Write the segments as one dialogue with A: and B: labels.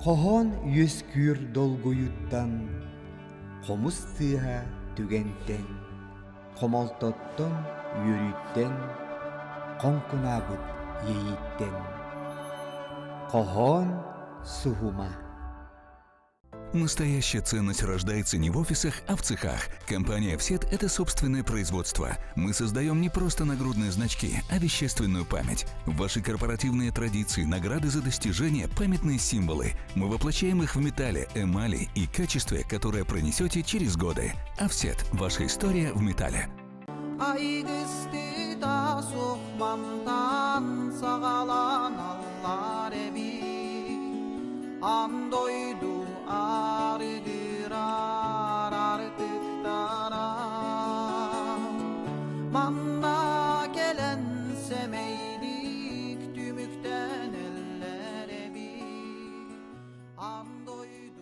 A: Хоһоон үөскүүр долгуйуттан, хомус тыаһа түгэнтэн, хомолтоттон, үөрүүттэн, хоҥкунаабыт иэйииттэн. Хоһоон суһума.
B: Настоящая ценность рождается не в офисах, а в цехах. Компания «Всет» — это собственное производство. Мы создаем не просто нагрудные значки, а вещественную память. Ваши корпоративные традиции, награды за достижения, памятные символы. Мы воплощаем их в металле, эмали и качестве, которое пронесете через годы. «Офсет» — ваша история в металле.
C: Айгыстыта сухмантан саҕаланаллар эбит, Ан дойду арыгырар артыктара. Манна кэлэн сэмэйдик түмүктэнэллэр эбит, Ан дойду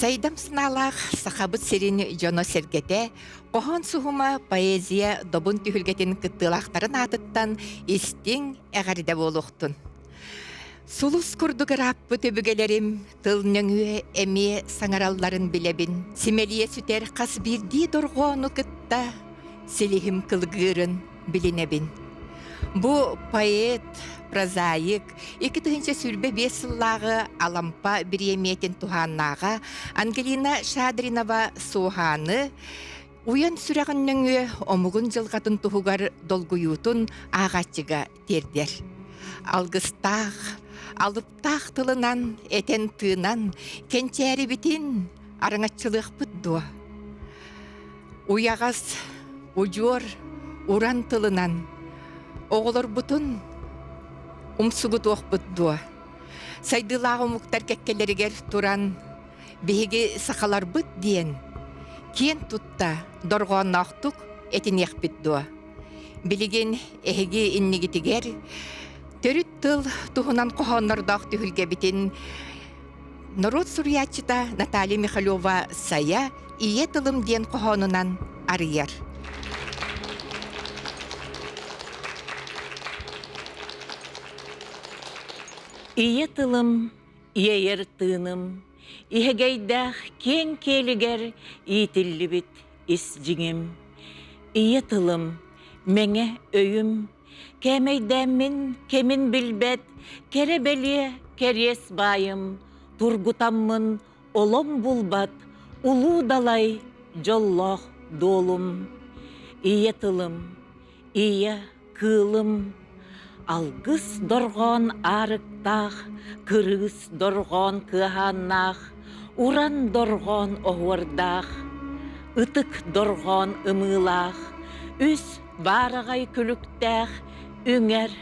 D: Сайдам санаалаах Сахабыт сирин дьоно-сэргэтэ хоһоон суһума поэзия добун түһүлгэтин кыттыылаахтарын аатыттан истиҥ эҕэрдэ буолуохтун. Сулус курдук ырааппыт өбүгэлэрим тыл нөҥүө эмиэ саҥаралларын билэбин. Симэлийэ сүтэр хас биирдии дорҕоону кытта силиһим кылгыырын билинэбин. Бу поэт, прозаик, 2025 сыллааҕы Алампа бириэмийэтин туһааннааҕа Ангелина Шадринова Суоһааны уйан сүрэҕин нөҥүө омугун дьылҕатын туһугар долгуйуутун ааҕааччыга тиэрдэр. Алгыстаах, алыптаах тылынан этэн-тыынан кэнчээрибитин араҥаччылыахпыт дуо? Уйаҕас, удьуор, уран тылынан оҕолорбутун умсугутуохпут дуо? Сайдыылаах омуктар кэккэлэригэр туран биһиги сахаларбыт диэн киэн тутта дорҕоонноохтук этиниэхпит дуо? Билигин эһиги иннигитигэр төрүт тыл туһунан хоһооннордоох түһүлгэбитин норуот суруйааччыта Наталья Михалева-Сайа «Ийэ тылым» диэн хоһоонунан арыйар.
E: Ийэ тылым, иэйэр тыыным, иһэгэйдээх киэҥ киэлигэр иитиллибит ис дьиҥим, ийэ тылым, мэҥэ өйүм, кээмэйдээммин кэмин билбэт кэрэ бэлиэ кэриэс баайым, тургутаммын олом булбат улуу далай дьоллоох дуолум, ийэ тылым, ийэ кыылым, алгыс дорҕоон аарыктаах, кырыыс дорҕоон кыаһааннаах, уран дорҕоон оһуордаах, ытык дорҕоон ымыылаах, үс баараҕай күлүктээх үҥэр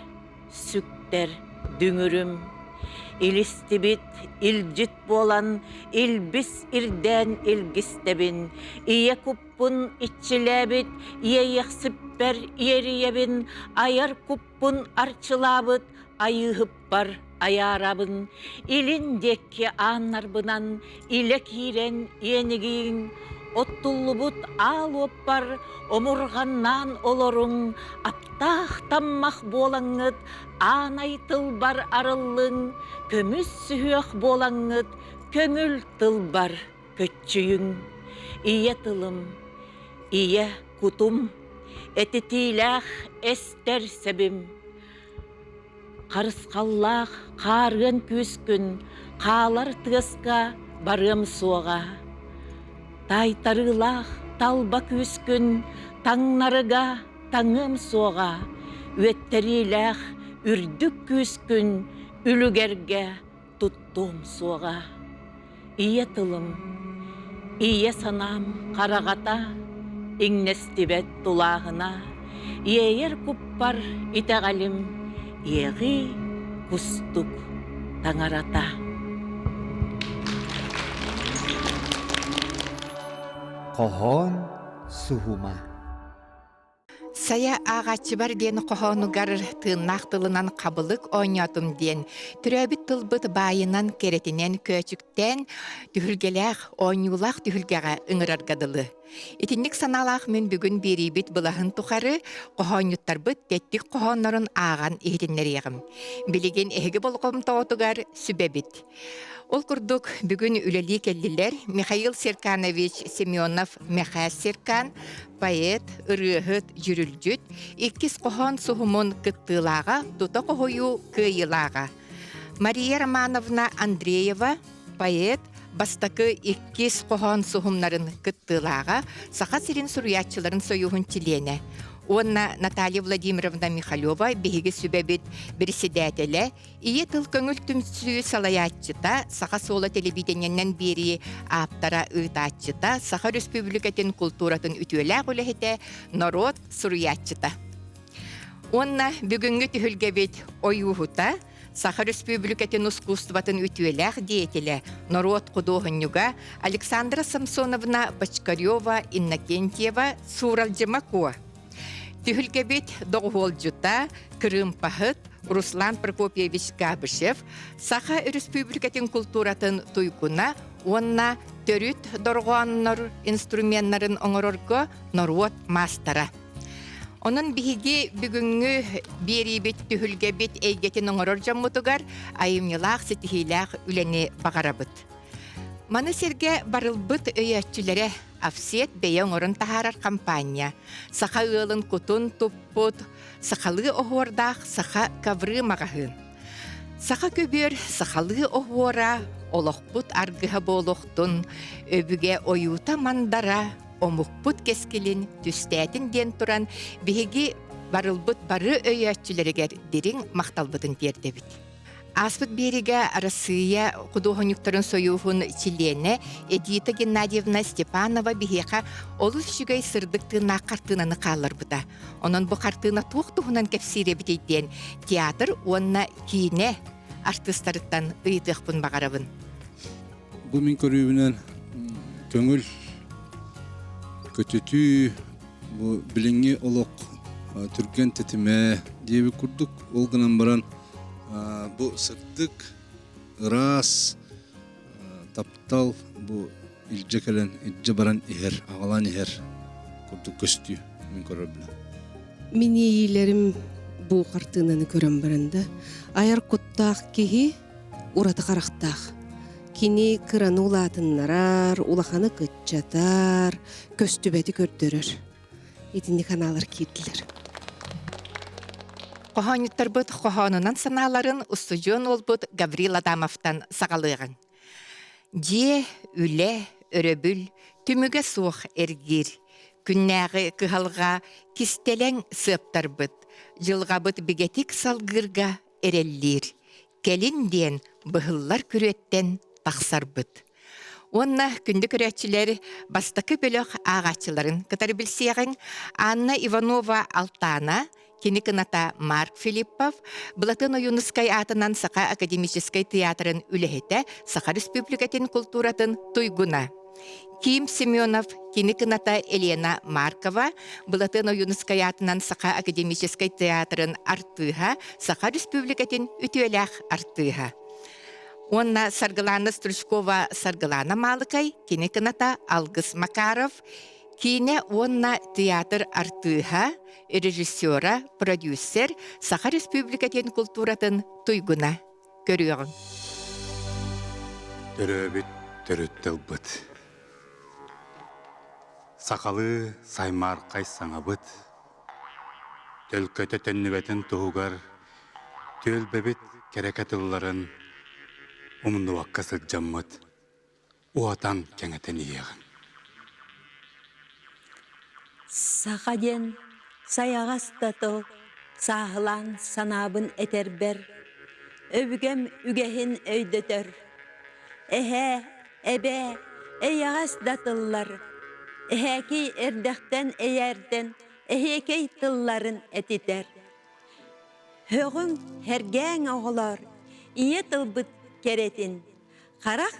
E: сүктэр дүҥүрүм. Илистибит илдьит буолан илбис ирдээн илгистэбин, ийэ куппун иччилээбит иэйэхсиппэр иэрийэбин, айар куппун арчылаабыт айыыһыппар айаарабын, илин диэки ааннарбынан илэ киирэн иэнигииҥ, оттуллубут аал уоппар омурҕаннаан олоруҥ, аптаах таммах буолаҥҥыт аанай тылбар арыллыҥ, көмүс сүһүөх буолаҥҥыт көҥүл тылбар көччүйүҥ. Ийэ тылым, ийэ кутум. Этитиилээх эстэр сэбим. Харысхаллаах хаарыан күүскүн хаалар тыаска барыам суоҕа. Таайтарыылаах талба күүскүн таҥнарыга таҥыам суоҕа. Үөттэриилээх үрдүк күүскүн үлүгэргэ туттуом суоҕа. Ийэ тылым, ийэ санаам хараҕата, иҥнэстибэт тулааһына, иэйэр куппар итэҕэлим, иэҕии кустук таҥарата.
A: Хоһоон суһума
D: Сайа ааҕааччыбар диэн хоһоонугар тыыннаах тылынан хабылык оонньоотум диэн төрөөбүт тылбыт баайынан, кэрэтинэн көөчүктээн түһүлгэлээх, оонньуулаах түһүлгэҕэ ыҥырарга дылы. Итинник санаалаах мин бүгүн биэриибит былаһын тухары хоһоонньуттарбыт тэттик хоһооннорун ааҕан иһитиннэриэҕим. Билигин эһиги болҕомтоҕутугар сүбэбит. Ол курдук, бүгүн үлэлии кэллилэр Михаил Серканович Семенов Мэхээс Серкан, поэт, ырыаһыт, дьүрүлдьүт, иккис хоһоон суһумун кыттыылааҕа, тута хоһуйуу кыайыылааҕа. Мария Романовна Андреева, поэт, бастакы иккис хоһоон суһумнарын кыттыылааҕа, Саха сирин суруйааччыларын сойууһун чилиэнэ. Уонна Наталья Владимировна Михалева биһиги сүбэбит председателэ, Ийэ тыл көҥүл түмсүү салайааччыта, Саха суола телевидениенэн биэрии ааптара, ыытааччыта, Саха Өрөспүүбүлүкэтин култууратын үтүөлээх үлэһитэ, норуот суруйааччыта. Уонна бүгүҥҥү түһүлгэбит ойууһута, Саха Өрөспүүбүлүкэтин ускуустубатын үтүөлээх деятелэ, норуот худуоһунньуга Александра Самсоновна Бочкарева Иннокентьева Сууралдьыма Куо. Түһүлгэбит доҕуһуолдьута, кырыымпаһыт Руслан Прокопьевич Габышев Саха Өрөспүүбүлүкэтин култууратын туйгуна уонна төрүт дорҕооннор инструменнарын оҥорорго норуот маастара. Онон биһиги бүгүҥҥү биэриибит түһүлгэбит эйгэтин оҥорор дьоммутугар айымньылаах ситиһиилээх үлэни баҕарабыт. Маны сэргэ барылбыт өйөөччүлэрэ Офсет бэйэ оҥорон таһаарар хампаанньа. Саха ыалын кутун туппут, сахалыы оһуордаах саха ковры маҕаһыын. Саха көбүөр сахалыы оһуора, олохпут аргыһа буолуохтун, өбүгэ ойуута мандара, омукпут кэскилин түстээтин диэн туран биһиги барылбыт бары өйөөччүлэригэр дириҥ махталбытын тиэрдэбит. Ааспыт биэригэ Арассыыйа худуоһунньуктарын сойууһун чилиэнэ Эдита Геннадьевна Степанова биһиэхэ олус үчүгэй сырдык тыыннаах хартыынаны хаалларбыта. Онон бу хартыына туох туһунан кэпсиир эбитий диэн театр уонна киинэ артыыстарыттан ыйытыахпын баҕарабын.
F: Бу мин көрүүбүнэн көҥүл көтүтүү бу билиҥҥи олох түргэн тэтимэ диэбит курдук ол гынан баран Бу сырдык, ыраас таптал бу илдьэ кэлэн, илдьэ баран иһэр, аҕалан иһэр курдук көстүү мин көрөрбүнэн.
G: Мин иэйиилэрим бу хартыынаны көрөн баран да айар куттаах киһи ураты харахтаах. Кини кыраны улаатыннарар, улаханы кыччатар, көстүбэти көрдөрөр. Итинник анаалар киирдилэр.
D: Хоһоонньуттарбыт хоһоонунан санааларын устудьуон уолбут Гаврил Адамовтан саҕалыаҕыҥ. Дьиэ, үлэ, өрөбүл, түмүгэ суох эргиир. Күннээҕи кыһалҕа кистэлэҥ сыаптарбыт, дьылҕабыт бигэтик салгыырга эрэллиир. Кэлин диэн быһыллар күрүөттэн тахсарбыт. Уонна күндү көрөөччүлэр бастакы бөлөх ааҕааччыларын кытары билсиэҕиҥ. Анна Иванова Алтаана, кини кыната Марк Филиппов, Былатыан Ойуунускай аатынан Саха академическай театрын үлэһитэ, Саха Республикатын култууратын туйгуна. Ким Семенов, кини кыната Елена Маркова, Былатыан Ойуунускай аатынан Саха академическай театрын артыыһа, Саха Республикатын үтүөлээх артыыһа. Уонна Саргылаана Стручкова Саргылаана Маалыкай, кини кыната Алгыс Макаров, киинэ уонна театр артыыһа, режиссера, продюсер, Саха Республикатын култууратын туйгуна. Көрүөҕүҥ.
H: Төрөөбүт төрүт тылбыт. Сахалыы саймаархай саҥабыт. Төлкөтө төннүбэтин туһугар түөлбэбит кэрэкэ тылларын умнубакка сылдьаммыт уотан кэҥэтэн иһиэҕиҥ.
E: Саха диэн сайаҕас да тыл сааһылаан санаабын этэрбэр, өбүгэм үгэһин өйдөтөр. Эһээ, эбээ, эйэҕэс да тыллар, эһээкий эрдэхтэн эйээрдэн эһиэкэй тылларын этитэр. Һөҕүҥ, һэргээҥ оҕолоор, ийэ тылбыт кэрэтин, харах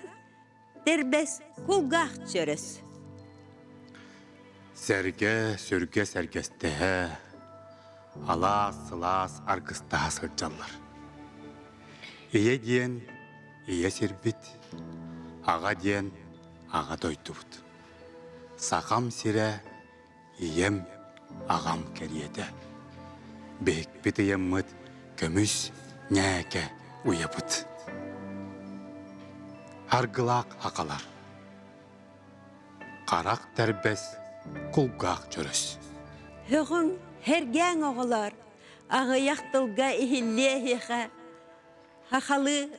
E: тэрбэс кулгаах чөрөс.
H: Сэргэ, сүргэ сэргэстэһэ, алаас сылаас аргыстаһа сылдьаллар. Ийэ диэн ийэ сирбит, аҕа диэн аҕа дойдубут. Сахам сирэ Ийэм, аҕам кэриэтэ. Биһикпит ыйаммыт көмүс ньээкэ уйабыт. Аргылаах акалар. Харах тэрбэс, кулгаах чөрөс.
E: Һөҕүҥ, һэргээҥ оҕолоор, аҕыйах тылга иһиллиэ эһиэхэ хахалы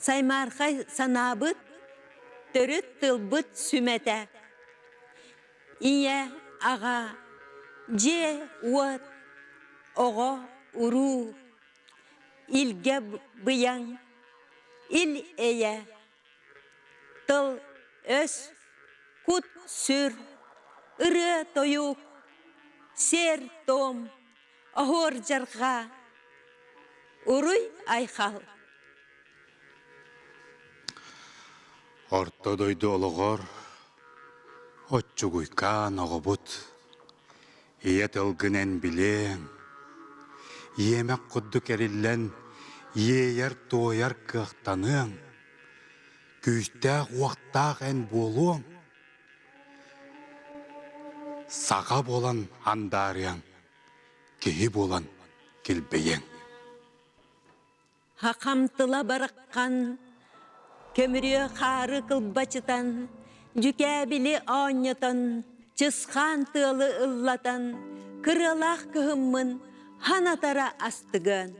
E: саймаархай санаабыт, төрүт тылбыт сүмэтэ. Ийэ, аҕа, дьиэ-уот, оҕо, уруу, илгэ быйаҥ, ил-эйэ, тыл-өс, кут-сүр, ырыа-тойук, сиэр-туом, оһуор-дьарҕаа, уруй-айхал.
H: Орто дойду олоҕор оччугуйкаан оҕобут, ийэ тылгын эн билиэҥ, иэмэх курдук эриллэн иэйэр-туойар кыахтаныаҥ, күүстээх-уохтаах эн буолуоҥ, саха буолан андаарыаҥ, киһи буолан килбэйиэҥ.
E: Хахамтыла бараххан, көмүрүө хаары кылбачытан, дьүкээбили оонньотон, чысхаан тыалы ыллатан, кырыалаах кыһыммын ханатара астыгыан.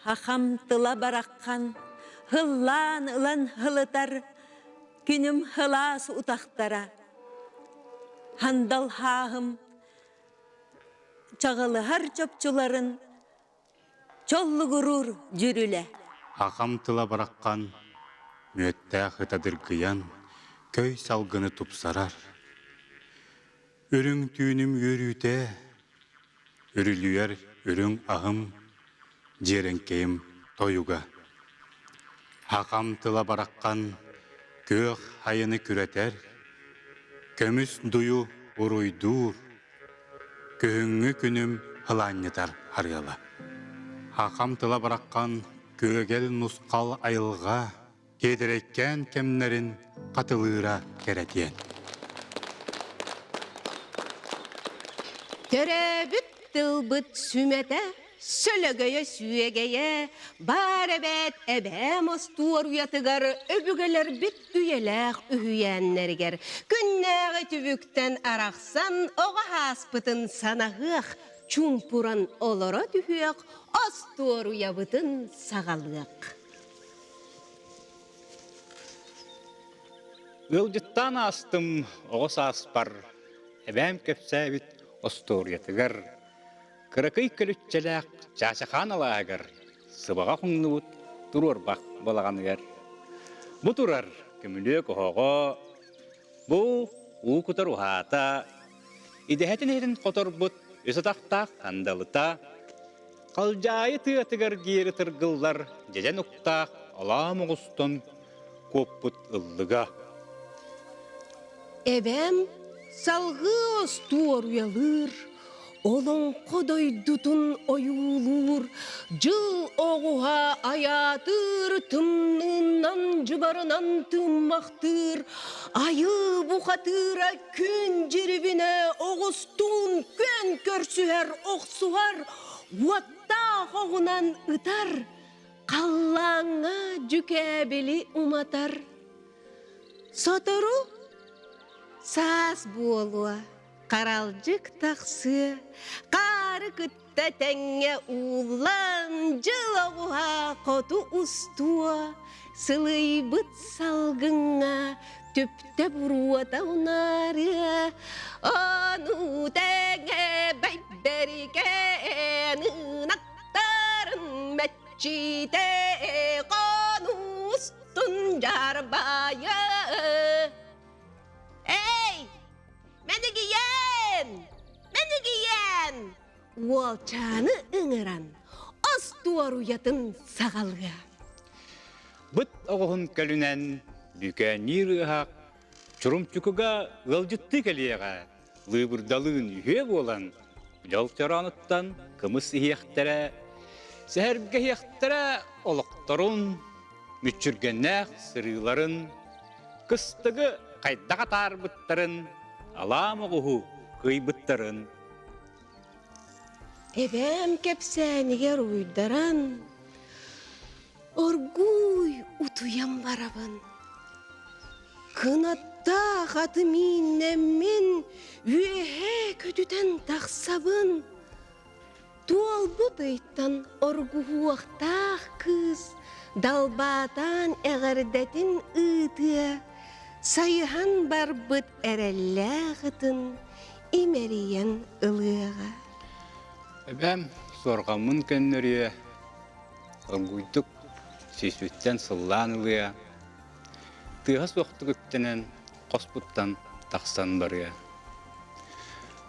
E: Хахам тыла бараххан, һыллаан ылан һылытар, күнүм һылаас утахтара. Хандал хааһым чаҕылыһар чопчуларын Чоллугуруур дьүрүлэ.
H: Аҕам тыла бараххан, мүөттээх ыта дыргыйан, көй салгыны тупсарар. Үрүҥ түүнүм үөрүүтэ, үрүлүйэр үрүҥ аһым, дьиэрэҥкэйим тойуга. Аҕам тыла бараххан күөх айаны күрэтэр, көмүс дуйу уруйдуур, Күһүҥҥү күнүм ылаанньытар арыала. Хахам тыла бараххан күөгэл нусхал айылҕа киэдэрэйкээн кэмнэрин хатылыыра кэрэтиэн.
G: Төрөөбүт тылбыт сүмэтэ Сөлөгөйө сүөгэйэ баар эбээт эбээм остуоруйатыгар өбүгэлэрбит үйэлээх үһүйээннэригэр күннээҕи түбүктэн арахсан оҕо ааспытын санаһыах, чуумпуран олоро түһүөх, остуоруйабытын саҕалыах.
I: Ыалдьыттаан аастым оҕо сааспар, эбээм кэпсээбит остуоруйатыгар Кыракый көлүччэлээх Чаачахаан алааһыгар сыбаҕа хоҥнубут туруорбах балаҕаныгар бу турар көмүлүөк оһоҕо, бу уу кутар уһаата, идэһэтин иһитин хоторбут үс атахтаах сандалыта, халдьаайы тыатыгар диэри тыргыллар дьэдьэн уктаах алаам оҕустан куоппут ыллыга.
G: Эбээм салгыы остуоруйалыыр, олоҥхо дойдутун ойуулуур, дьыл оҕуһа айаатыыр, тымныынан дьыбарынан тыыммахтыыр, айыы бухатыыра күн дьирибинэ оҕустуун күөн көрсүһэр, охсуһар, уоттаах оҕунан ытар, халлааҥҥа дьүкээбили уматар. Сотору саас буолуо, харалдьык тахсыа, хаар. Хаары кытта тэҥҥэ ууллан, дьыл оҕуһа хоту устуо, сылыйбыт салгыҥҥа түптэ буруота унаарыа, ону тэҥэ бэйбэрикээн ынахтарын мэччитэ хонуустун дьарбайа. Эй, Мэнигийээн! Мэнигийээн! Уолчааны ыҥыран, остуоруйатын саҕалыа.
I: Быт оҕуһун көлүнэн бүкээнниир ыаһах Чурумчукуга ыалдьыттыы кэлиэҕэ, лыыбырдалыын үһүө буолан, дьол чороонуттан кымыс иһиэхтэрэ, сэһэргэһиэхтэрэ олохторун, мүччүргэннээх сырыыларын, кыстыгы хайдах атаарбыттарын, алаам оҕуһу кыйбыттарын.
G: Эбээм кэпсээнигэр уйдаран, оргууй утуйан барабын. Кынаттаах аты мииннэммин, үөһээ көтүтэн тахсабын. Туолбут ыйтан оргуһуохтаах кыыс далбаатаан эҕэрдэтин ыытыа, сайыһан барбыт эрэллээх ытын имэрийэн ылыаҕа.
I: Эбээм суорҕаммын көннөрүө, оргууйдук сүүспүттэн сыллаан ылыа, тыаһа суохтук үктэнэн хоспуттан тахсан барыа.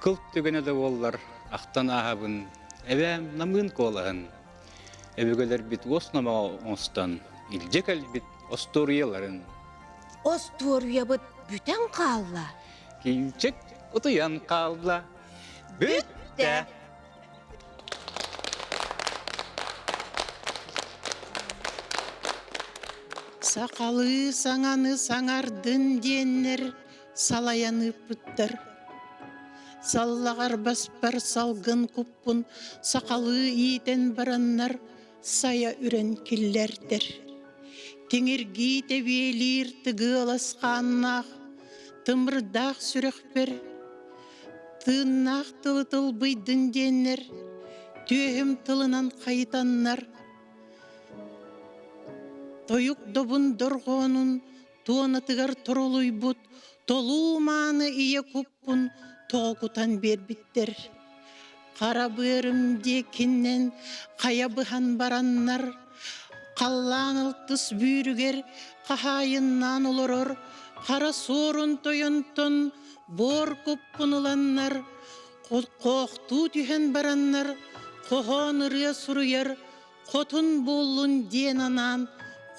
I: Кыл түгэнэ да буоллар ахтан ааһабын, эбээм намыын куолаһын, өбүгэлэрбит уос номоҕо оҥостон илдьэ кэлбит остуоруйаларын.
G: Остуоруйабыт бүтэн хаалла.
I: Киинчик утуйан хаалла. Бүттэ.
J: Сахалыы саҥаны саҥардын диэннэр салайан ыыппыттар. Саллаҕар баспар салгын куппун сахалыы иитэн бараннар сайа үрэн киллэрдэр. Тиҥиргии тэбиэлиир тыгыалас хааннаах, тымырдаах сүрэхпэр тыыннаах тылы тылбыйдын диэннэр, түөһүм тылынан хайытаннар, тойук добун дорҕоонун туонатыгар торолуйбут толуу мааны ийэ куппун тоҕо кутан биэрбиттэр. Хара быарым диэкиннэн хайа быһан бараннар, халлаан алтыс бүүрүгэр хаһаайыннаан олорор хара суорун тойонтон буор куппун ыланнар, хоохтуу түһэн бараннар, хоһоон ырыа суруйар хотун буоллун диэн анаан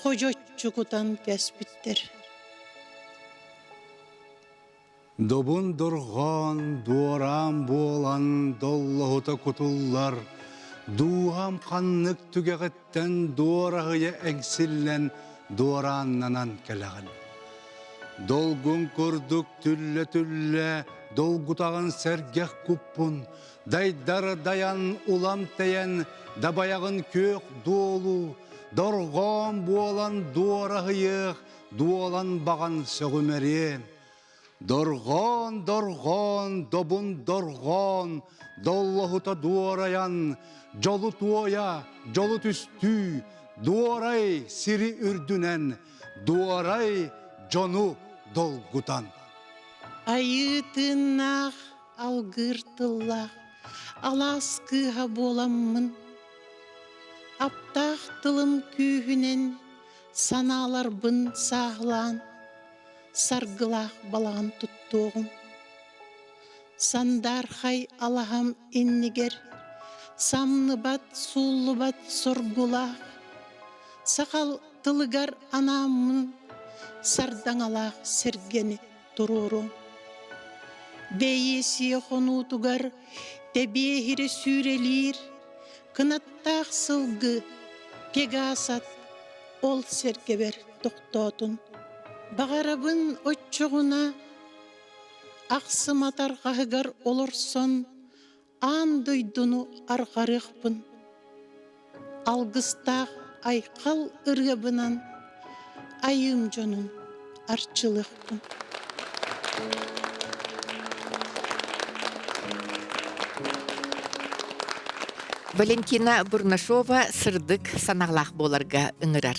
J: ходьоччу кутан кэспиттэр.
H: Добун дорҕоон, дуораан буолан доллоһута кутуллар, дууһам ханнык түгэҕиттэн дуораһыйа эҥсиллэн дуорааннанан кэлэҕин. Долгун курдук түллэ-түллэ долгутаҕын сэргэх куппун, Дайдар дайан улам тэйэн дабайаҕын күөх дуолу, дорҕоон буолан дуораһыйыах, дуолан баҕан сөҕүмэриэн. Дорҕоон, дорҕоон, добун дорҕоон, доллоһута дуорайан, дьолу туойа, дьолу түстүү, дуорай сири үрдүнэн, дуорай дьону долгутан.
J: Айыы тыыннаах алгыыр тыллаах алаас кыыһа буоламмын, аптаах тылым күүһүнэн санааларбын сааһылаан, саргылаах балаҕан туттуоҕум. Сандаархай алаһам иннигэр самныбат, сууллубат соргулаах, сахал тылыгар анааммын сардаҥалаах сэргэни туруоруом. Бэйиэсийэ хонуутугар тэбиэһирэ сүүрэлиир кынаттаах сылгы Пегасат ол сэргэбэр тохтоотун. Баҕарабын оччоҕуна ахсым атарҕаһыгар олорсон аан дойдуну арҕарыахпын. Алгыстаах айхал ырыабынан айыым дьонун арчылыахпын.
D: Валентина Бурнашова сырдык санаалаах буоларга ыҥырар.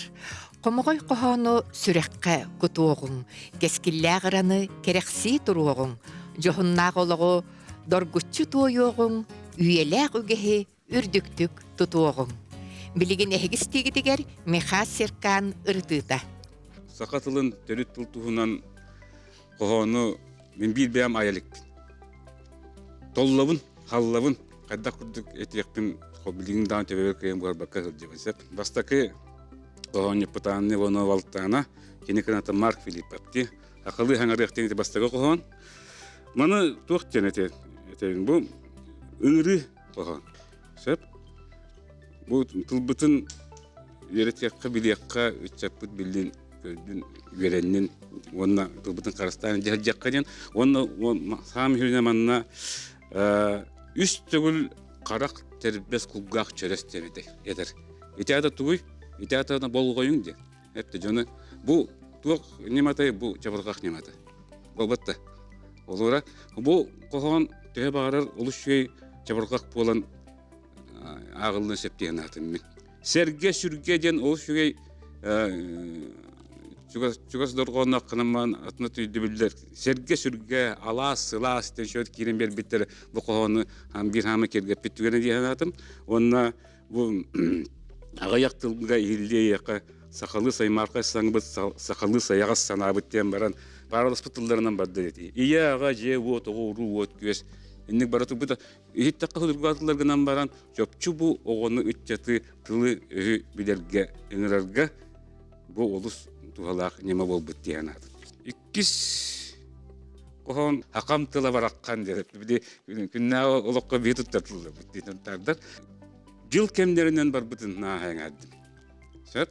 D: Хомоҕой хоһоону сүрэххэ кутуоҕуҥ, кэскиллээх ыраны кэрэхсии туруоҕуҥ, дьоһуннаах олоҕу доргуччу туойуоҕуҥ, үйэлээх үгэһи үрдүктүк тутуоҕуҥ. Билигин эһиги истиигитигэр Михас Серкан ырытыыта.
K: Саха тылын төрүт тыл туһунан хоһоону мин биир бэйэм айа иликпин. Толлобун, халлабын, хайдах курдук этиэхпин билигин даҕаны төбөбөр кыайан буолбакка сылдьабын сөп. Бастакы хоһоонньуппут Анна Иванова Алтана, кини кыната Марк Филиппов дии. Акылыы хаҥарыах диэн бастакы хоһоон. Маны туох диэн этэбин бу ыҥырыы хоһоон. Сөп. Бу тылбытын үөрэтиэххэ, билиэххэ, ыччаппыт биллин, көрдүн, үөрэннин уонна тылбытын харыстаан дьаһалдьахха диэн. Уонна саам үһүнэ манна үс төгүл харах тэрбэс кулгаах чөрөс диэн этэр. Ити аата тугуй? Ити аата болҕойуҥ диэн. Эппэ дьону бу туох ньыматай бу чабырҕах ньымата. Буолбатта. Олора бу хоһоон төһө баҕарар олус үчүгэй чабырҕах буолан ааҕыллыан сөп диэн аатым мин. Сэргэ сүргэ диэн олус үчүгэй чугас чугас дорҕоонноох гынан атына өйдөбүллэр сэргэ сүргэ алаас сылаас диэн шөт киирэн биэрбиттэр бу хоһоону биир хаама киэргэппит түгэнэ диэн аатым уонна бу аҕыйах тылга иһиллиэйиэхэ сахалыы саймаархай саҥбыт сахалыы сайаҕас санаабыт диэн баран паараласпыт тылларынан барда дии ийэ аҕа дьиэ уот оҕо уруу уот күөс инник бара турбута иһиттэххэ судургу гынан баран чопчу бу оҕону ыччаты тылы өһү билэргэ ыҥырарга бу олус туһалаах ньыма буолбут дии санаатым иккис хоһоон хакам тыла бараххан диэн били күннээҕи олоххо биир туттар тылларбыт диэн тардар дьыл кэмнэринэн барбытын нааһа эҥээрдим сөп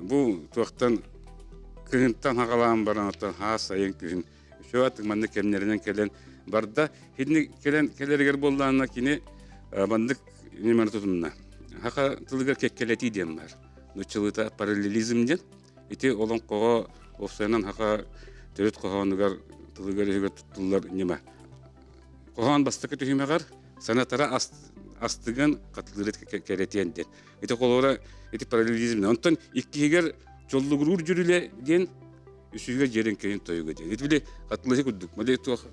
K: бу туохтан кыһынтан хагалаан баран оттон хаас сайын күһүн үчүгэй маннык кэмнэринэн кэлэн барда хинни кэлэн кэлэригэр буоллаҕына кини маннык ньыманы тутунна хака тылыгар кэккэлэтии диэн бар нуччалыыта параллелизм диэн Ити олоҥхоҕо уопсайынан саха төрүт хоһоонугар тылыгар-өһүгэр туттуллар ньыма. Хоһоон бастакы түһүмэҕэр санатара астыгын хатылыыры кэрэтиэн диэн. Ити холобура ити параллелизм. Онтон иккиһигэр чоллугуруур дьүрүлэ диэн үсүһүгэр дьиэрэҥкэйин тойуга диэн. Ити били хатылыһы курдук. Мали туох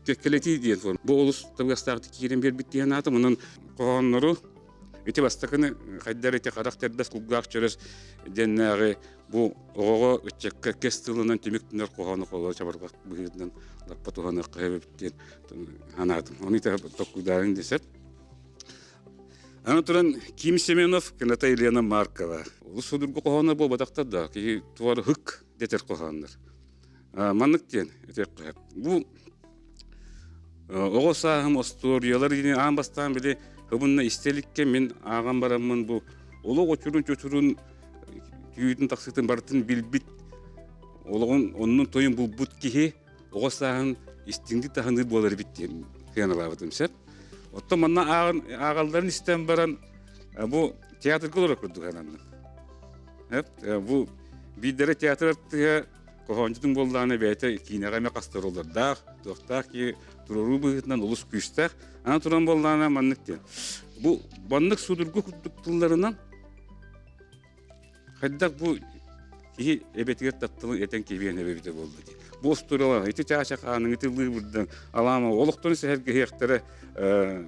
K: кэккэлэтии диэн форма. Бу олус табыгастаахтык киирэн биэрбит диэн аатым. Онон хоһооннору Ити бастакыны хайдар ити харах тэрбэс кулгаах чөрөс диэннээҕи бу оҕоҕо ыччакка кэс тылынан түмүк түнэр хоһоону холоо чабырҕах быһыытынан лаппа туһаныахха эбит диэн санаатым. Ону ити токкуйдаарын десеп. Аны туран Ким Семенов, Кената Елена Маркова. Олус судургу хоһооно буолбатахтар да, киһи туар хык дэтэр хоһооннор. Маннык диэн этиэххэ. Бу Оҕо сааһым остуоруйалар диэни аан бастаан били хыбынна истэ иликкэ мин ааҕан бараммын бу олох очурун-чочурун түүтүн тахсыытын барытын билбит олоҕун оннун тойун булбут киһи оҕо сааһын истиҥник таһыныыр буолар эбит диэн сыаналаабытым сөп. Оттон манна ааҕан ааҕалларын истэн баран бу театрга олорор курдук сананным. Бу биирдэрэ театр артыыһа Хоһоончутун буоллаҕына бэйэтэ киинэҕэ эмэ хастар олордаах, туохтаах киһи туруоруу быһыытынан олус күүстээх. Аны туран буоллаҕына маннык диэн. Бу маннык судургу курдук тылларынан хайдах бу киһи эбэтигэр тапталын этэн киһиэн эбэбитэ буолла дии. Бу остуоруйалар ити чаача хаанын ити лыыбырдан алаама олохторун сэһэргэһиэхтэрэ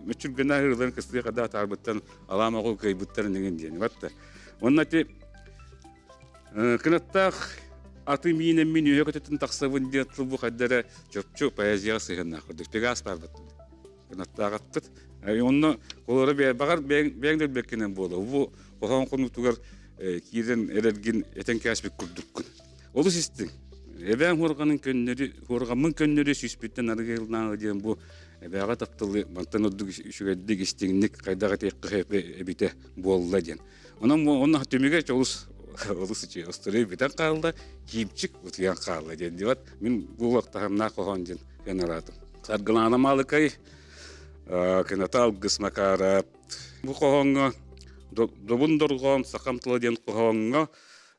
K: мүччүргэнэ ыһыыларын кыстыга хадаа таарбыттан алаама оҕо кыайбыттарын иҥин диэн. Батта. Онно ити Кынаттаах аты миинэммин үөһэ көтөтөн тахсабын диэн тыл бу хайда эрэ чопчу поэзияҕа сыһыаннаах курдук. Пегас баарбат. Кынаттаах аттыт. Онно холоро баҕар бэйэҥ да билбэккинэн буолуо. Бу хоһоон хонуутугар киирэн эрэргин этэн кээспит курдуккун. Олус истиҥ. Эбээм хуорҕанын көннөрү, хуорҕаммын көннөрү сүүспүттэн арыгы диэн бу эбээҕэ тапталы мантан ордук үчүгэйдик истиҥник хайдах этиэххэ эбитэ буолла диэн. Онон онно түмүгэ олус олус үчүгэй остуруй бүтэн хаалла, киипчик утуйан хаалла диэн дибат. Мин бу таһымнаах хоһоон диэн ыаналаатым. Саргылаана Маалыкай, Кыната Алгыс Макарап. Бу хоһооҥҥо Добун дорҕоон сахам тыла диэн хоһооҥҥо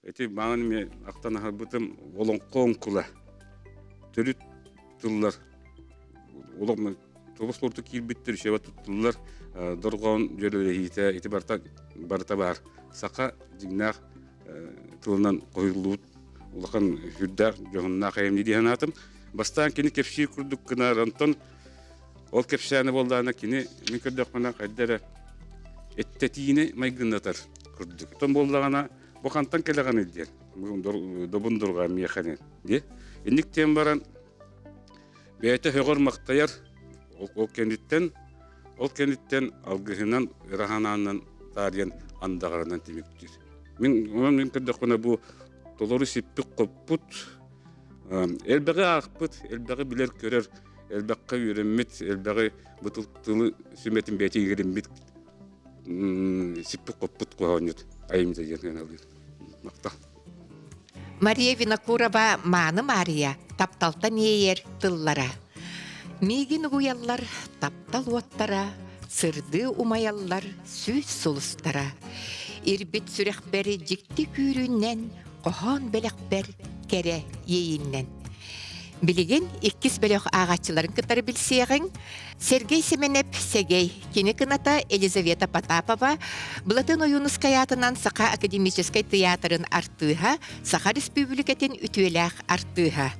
K: ити маҥан эмиэ ахтан аһарбытым олоҥхо оҥкула төрүт тыллар олох тобус курдук киирбиттэр, үчүгэй туттуллар, дорҕоон дьүөрэлэһиитэ ити барыта барыта баар. Саха дьиҥнээх тылынан хоһуйуллубут улахан сүрдээх дьоһуннаах айымньы дии санаатым. Бастаан кини кэпсиир курдук гынар, онтон ол кэпсээнэ буоллаҕына кини мин көрдөхпүнэ хайда эрэ эттэтиини майгыннатар курдук. Оттон буоллаҕына бу хантан кэлэҕиний диэн добун дурҕа миэхэ дии. Инник диэн баран бэйэтэ сөҕөр-махтайар ол кэнниттэн ол кэнниттэн алгыһынан ыраһанаанан таарыйан андаҕарынан түмүктүүр. Мин онон мин көрдөхпүнэ бу толору сиппит-хоппут элбэҕи аахпыт, элбэҕи билэр-көрөр, элбэххэ үөрэммит, элбэҕи бу тылы сүмэтин бэйэтэ иҥэриммит сиппит-хоппут хоһоонньут айымньыта диэн сыаналыыр. Махтал.
D: Мария Винокурова Мааны Маарыйа тапталтан иэйэр тыллара. Миигин угуйаллар таптал уоттара, сырдыы умайаллар сүүс сулустара. Ирбит сүрэхпэр дьикти күүрүүнэн, хоһоон бэлэхпэр кэрэ иэйиннэн. Билигин иккис бөлөх ааҕааччыларын кытары билсиэҕиҥ. Сергей Семенеп Сэгэй, кини кыната Елизавета Потапова, Былатын Ойуунускай аатынан Саха академическай тыйаатырын артыыһа, Саха Республикатын үтүөлээх артыыһа.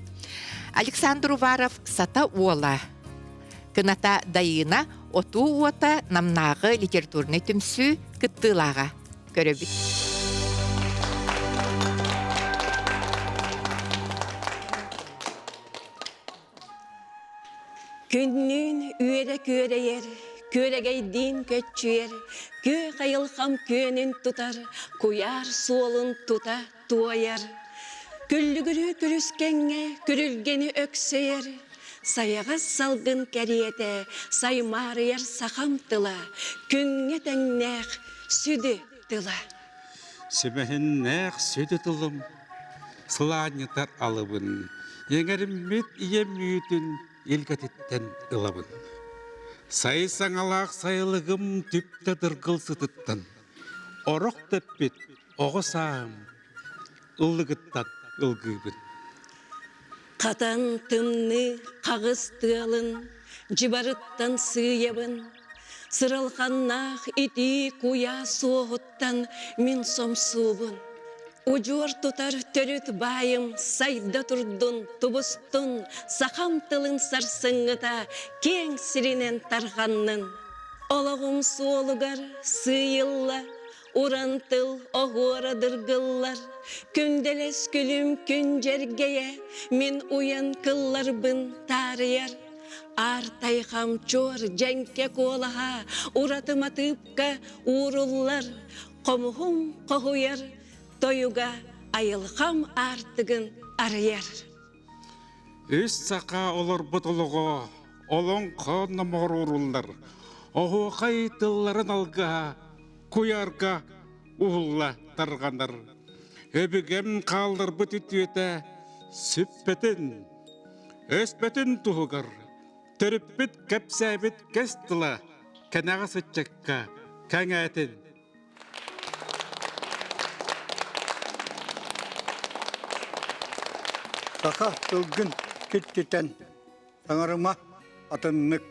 D: Александр Уваров Сата уола, кыната Дайыына Отуу уота Намнааҕы литературнай түмсүү кыттыылааҕа. Көрөбүт.
E: Күннүүн үөрэ күөрэйэр, күөрэгэйдиин көччүйэр, күөх айылҕам күөнүн тутар, куйаар суолун тута туойар. Күллүгүрүү күрүскэҥҥэ күрүлгэни өксөйөр, сайаҕас салгын кэриэтэ саймаарыйар сахам тыла, күҥҥэ тэҥнээх сүдү тыла.
L: Сүмэһиннээх сүдү тылым, сылаанньытар алыбын, иҥэриммит ийэм үүтүн илгэтиттэн ылабын. Сай саҥалаах сайылыгым түптэ дыргыл сытыттан, орох тэппит оҕо сааһым ыллыгыттан ылгыыбын.
E: Хатан тымныы хаҕыс тыалын дьыбарыттан сыыйабын, сыралҕаннаах итии куйаас суоһуттан мин сомсуубун. Удьуор тутар төрүт баайым сайда турдун, тубустун, сахам тылын сарсыҥҥыта киэҥ сиринэн тарҕаннын. Олоҕум суолугар сыыйылла Уран тыл оһуора дыргыллар, күндэлэс күлүм күн дьэргэйэ, мин уйан кылларбын таарыйар. Аар тайҕам чуор дьэҥкэ куолаһа, ураты матыыпка ууруллар, хомуһум хоһуйар, тойуга айылҕам аартыгын арыйар.
L: Үс саха олорбут олоҕо олоҥхо номоҕор ууруллар, оһуохай тылларын алгыһа куйаарга уһулла тарҕанар. Өбүгэм хаалларбыт үтүөтэ сүппэтин, өспөтүн туһугар төрүппүт кэпсээбит кэс тыла кэнэҕэс ыччакка кэҥээтин.
M: Саха тылгын киртитэн саҥарыма атыннык.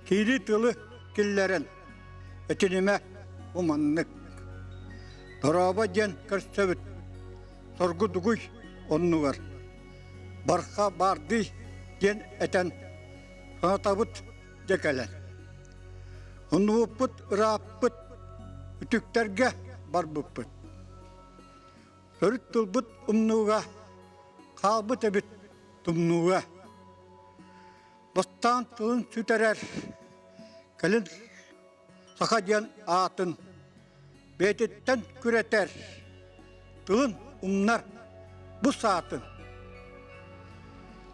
M: Киири тылы киллэрэн этинимэ бу маннык. Дорообо диэн көрсөбүт соргу дугуй оннугар. Барха баардый диэн этэн санатабыт дьэ кэлэн. Оннубуппут ырааппыт, үтүктэргэ барбыппыт. Төрүт тылбыт умнууга хаалбыт эбит тумнууга. Бастаан тылын сүтэрэр, кэлин саха диэн аатын бэйэтиттэн күрэтэр, тылын умнар бу саатын.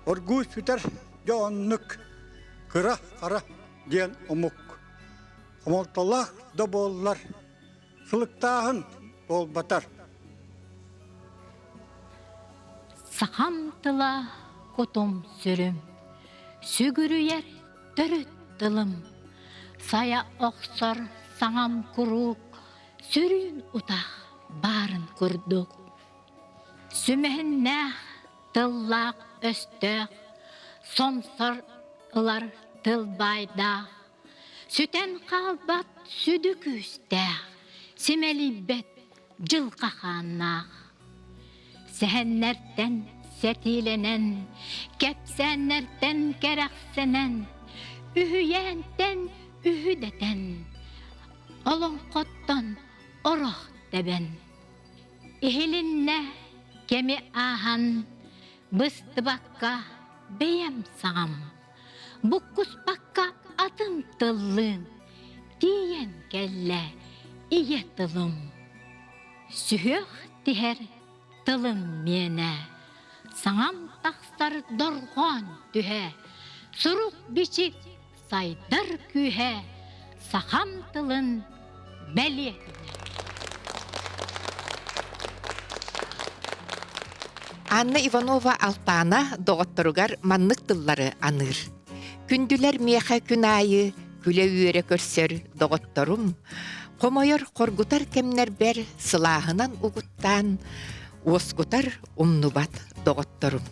M: Оргууй сүтэр дьэ оннук кыра-хара диэн омук. Хомолтолоох да буоллар, сылыктааһын буолбатар.
N: Сахам тыла кутум-сүрүм, сүгүрүйэр төрүт тылым, сайа охсор саҥам куруук сүрүн утах баарын курдук. Сүмэһиннээх тыллаах өстөөх сомсор ылар. тыл баайдаах, сүтэн хаалбат сүдү күүстээх, симэлийбэт дьылҕа хааннаах. Сэһэннэртэн сэтиилэнэн, кэпсээннэртэн кэрэхсэнэн, үһүйээнтэн үһүдэтэн, олоҥхоттон орох тэбэн. Иһилиннэ кэми ааһан, быстыбакка бэйэм саҕам, буккуспакка атын тыллыын тиийэн кэллэ ийэ тылым. Сүһүөх тиһэр тылым миэнэ, саҥам тахсар дорҕоон түһэ, сурук-бичик сайдар күүһэ, сахам тылын бэлиэтинэ.
D: Анна Иванова Алтаана доҕотторугар маннык тыллары аныыр. Күндүлэр миэхэ күн аайы күлэ-үөрэ көрсөр доҕотторум, хомойор хоргутар кэмнэрбэр сылааһынан угуттаан, уоскутар умнубат доҕотторум.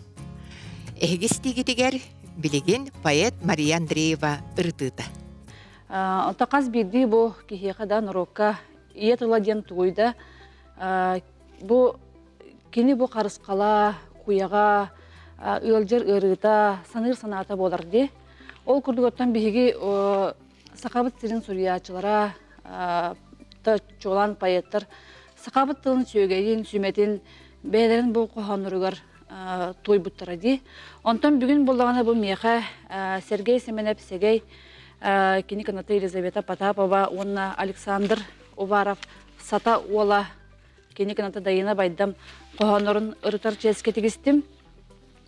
D: Эһиги истиигитигэр билигин поэт Мария Андреева ырытыыта.
O: Онто хас биирдии бу киһиэхэ да норуокка ийэ тыла диэн тугуй да бу кини бу харысхала, куйаҕа, ыалдьар ыарыыта, саныыр санаата буолар дии. Ол курдук оттон биһиги сахабыт сирин суруйааччылара, чуолаан поэттар сахабыт тылын сүөгэйин, сүмэтин бэйэлэрин бу хоһоонноругар туойбуттара дии. Онтон бүгүн буоллаҕына бу миэхэ Сергей Семенов Сэгэй, кини кыната Елизавета Потапова уонна Александр Уваров Сата уола кини кыната Дайына Байдам хоһооннорун ырытар чиэскэ тигистим.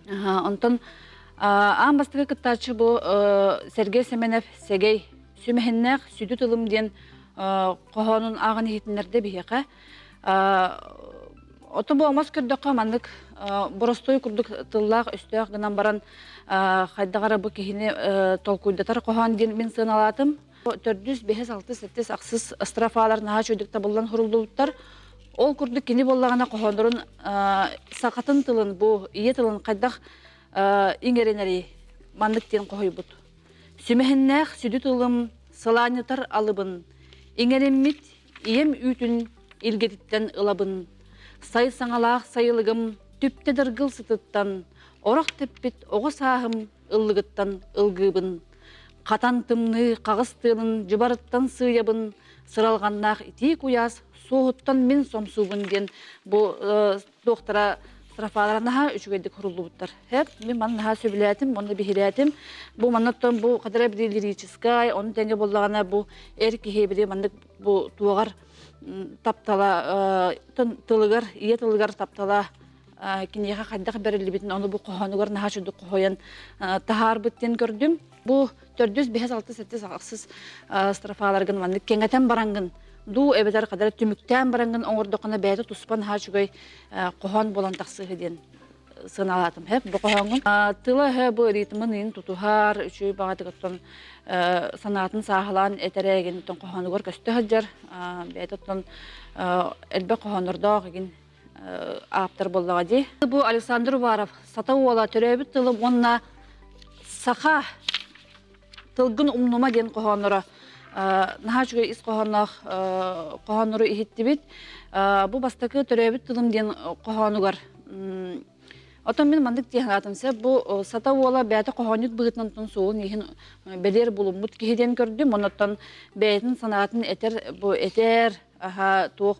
O: Онтон аан бастакы кыттааччы бу Сергей Семенов Сэгэй сүмэһиннээх сүдү тылым диэн хоһоонун ааҕан иһитиннэрдэ биһиэхэ. Отон бу омос көрдөххө маннык боростуой курдук тыллаах өстөөх гынан баран хайдах эрэ бу киһини толкуйдатар хоһоон диэн мин сыаналаатым. Төрдүс, бэһис, алтыс, сэттис, ахсыс строфалар наһаа үчүгдүк табыллан суруллубуттар. Ол курдук кини буоллаҕына хоһооннорун сахатын тылын бу ийэ тылын хайдах иҥэринэрий маннык диэн хоһуйбут. Сүмэһиннээх сүдү тылым сылаанньытар алыбын, иҥэриммит ийэм үүтүн илгэтиттэн ылабын. Сай саҥалаах сайылыгым түптэ дыргыл сытыттан, орох тэппит оҕо сааһым ыллыгыттан ылгыыбын. Хатан тымныы хаҕыс тыалын дьыбарыттан сыыйабын, сыралҕаннаах итии куйаас суоһуттан мин сомсуубун диэн бу туохтара строфалара наһаа үчүгэйдик суруллубуттар. Хэп, мин маны наһаа сөбүлээтим, уонна биһирээтим. Бу маннаттан бу хадара били лирическай, ону тэҥэ буоллаҕына бу эр киһи били маннык бу туоҕар таптала тылыгар, ийэ тылыгар таптала киниэхэ хайдах бэриллибитин ону бу хоһоонугар наһаа үчүгдүк хоһуйан таһаарбыт диэн көрдүм. Бу төрдүс, бэһис, алтыс, сэттис, ахсыс строфаларгын маннык кэҥэтэн бараҥгын дуу эбэтэр хадара түмүктээн бараҥгын оҥордоххуна бэйэтэ туспа наһаа үчүгэй хоһоон буолан тахсыыһы диэн сыаналаатым. Хэп бу хоһооҥҥун. Тыла-өһө бу ритмын ыйын тутуһар, үчүгэй баҕатык оттон санаатын сааһылаан этэрэ эгин оттон хоһоонугар көстө сылдьар. Бэйэтэ оттон элбэх хоһооннордоох игин ааптар буоллаҕа дии. Бу Александр Уваров Сата уола төрөөбүт тылым уонна саха тылгын умнума диэн хоһоонноро наһаа үчүгэй ис хоһоонноох хоһооннору иһиттибит. Бу бастакы төрөөбүт тылым диэн хоһоонугар Отон мин маннык дии санаатым сөп бу Сата уола бэйэтэ хоһоонньут быһыытынан тун суолун иһин бэлиэр булуммут киһи диэн көрдүм. Оннуттан бэйэтин санаатын этэр бу этэр аха туох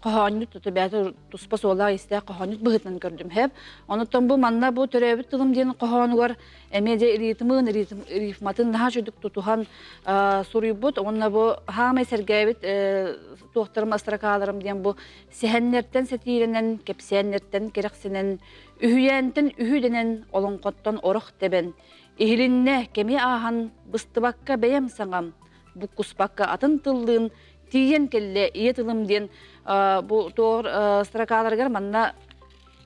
O: хоһоонньут бэйэтэ туспа суоллаах-иистээх хоһоонньут быһыытынан көрдүм хэп. Онуттан бу манна бу төрөөбүт тылым диэн хоһоонугар эмиэ дьэ ритмын, рифматын наһаа үчүгдүк тутуһан суруйбут. Уонна бу хаамай сэргээбит туохтарым строкаларым диэн бу сэһэннэртэн сэтиилэнэн, кэпсээннэртэн кэрэхсэнэн, үһүйээнтэн үһү дэнэн, олоҥхоттон орох тэбэн, иһилиннэ кэми ааһан, быстыбакка бэйэм саҥам, буккуспакка атын тыллыын тиийэн кэллэ ийэ тылым диэн бу туор строкаларыгар манна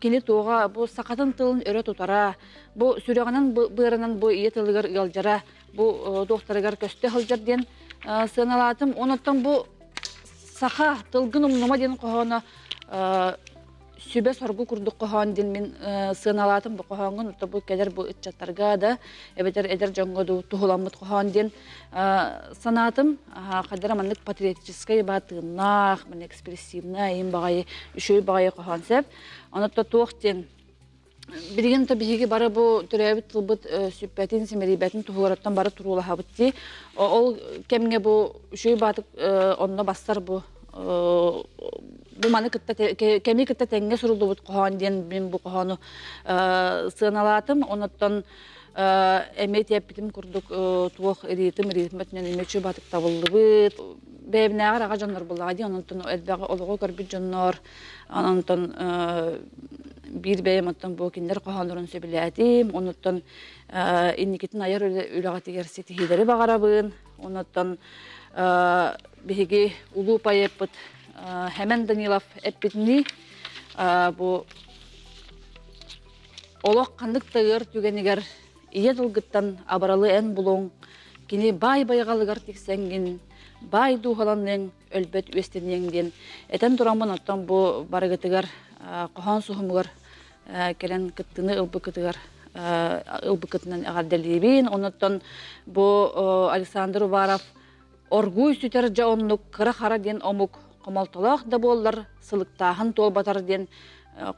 O: кини туоҕа бу сахатын тылын өрө тутара бу сүрэҕинэн быарынан бу ийэ тылыгар ыалдьара бу туохтарыгар көстө сылдьар диэн сыаналаатым. Онуттан бу саха тылгын умнума диэн хоһооно. сүбэ соргу курдук хоһоон диэн мин сыаналаатым бу хоһооҥҥун отто бу кэлэр бу ыччаттарга да эбэтэр эдэр дьоҥҥо дуу туһуламмыт хоһоон диэн санаатым хадара маннык патриотическай баатыыннаах маннык экспрессивнай им баҕайы үчүгэй баҕайы хоһоон сөп онотто туох диэн билигин то биһиги бары бу төрөөбүт тылбыт сүппэтин симэлийбэтин туһугар бары туруулаһабыт дии ол кэмҥэ бу үчүгэй баатык онно бассар бу бу маны кытта кэми кытта тэҥҥэ суруллубут хоһоон диэн мин бу хоһоону сыаналаатым онуттан эмиэ тиэппитим курдук туох ритм ритмэтинэн эмиэ үчүгэй баатык табыллыбыт бэйэбинээҕэр аҕа дьоннор буллаҕа дии онтон элбэҕи олоҕу көрбүт дьоннор онтон биир бэйэм оттон бу кинилэр хоһооннорун сөбүлээтим онуттан инникитин айар үлэҕитигэр ситиһиилэри баҕарабын онуттан биһиги улуу поэппыт Хэмэн Данилов эппитинии бу олох ханнык да ыар түгэнигэр ийэ тылгыттан абаралы эн булуҥ кини баай байҕалыгар тиксэҥҥин баай дууһаланыҥ өлбөт үөстэниэҥ диэн этэн тураммын оттон бу барыгытыгар хоһоон суһумугар кэлэн кыттыны ылбыккытыгар ылбыккытынан эҕэрдэлиибин. Онуттан бу Александр Уваров оргууй сүтэр дьэ оннук кыра-хара диэн омук хомолтолоох да буоллар сылыктааһын туолбатар диэн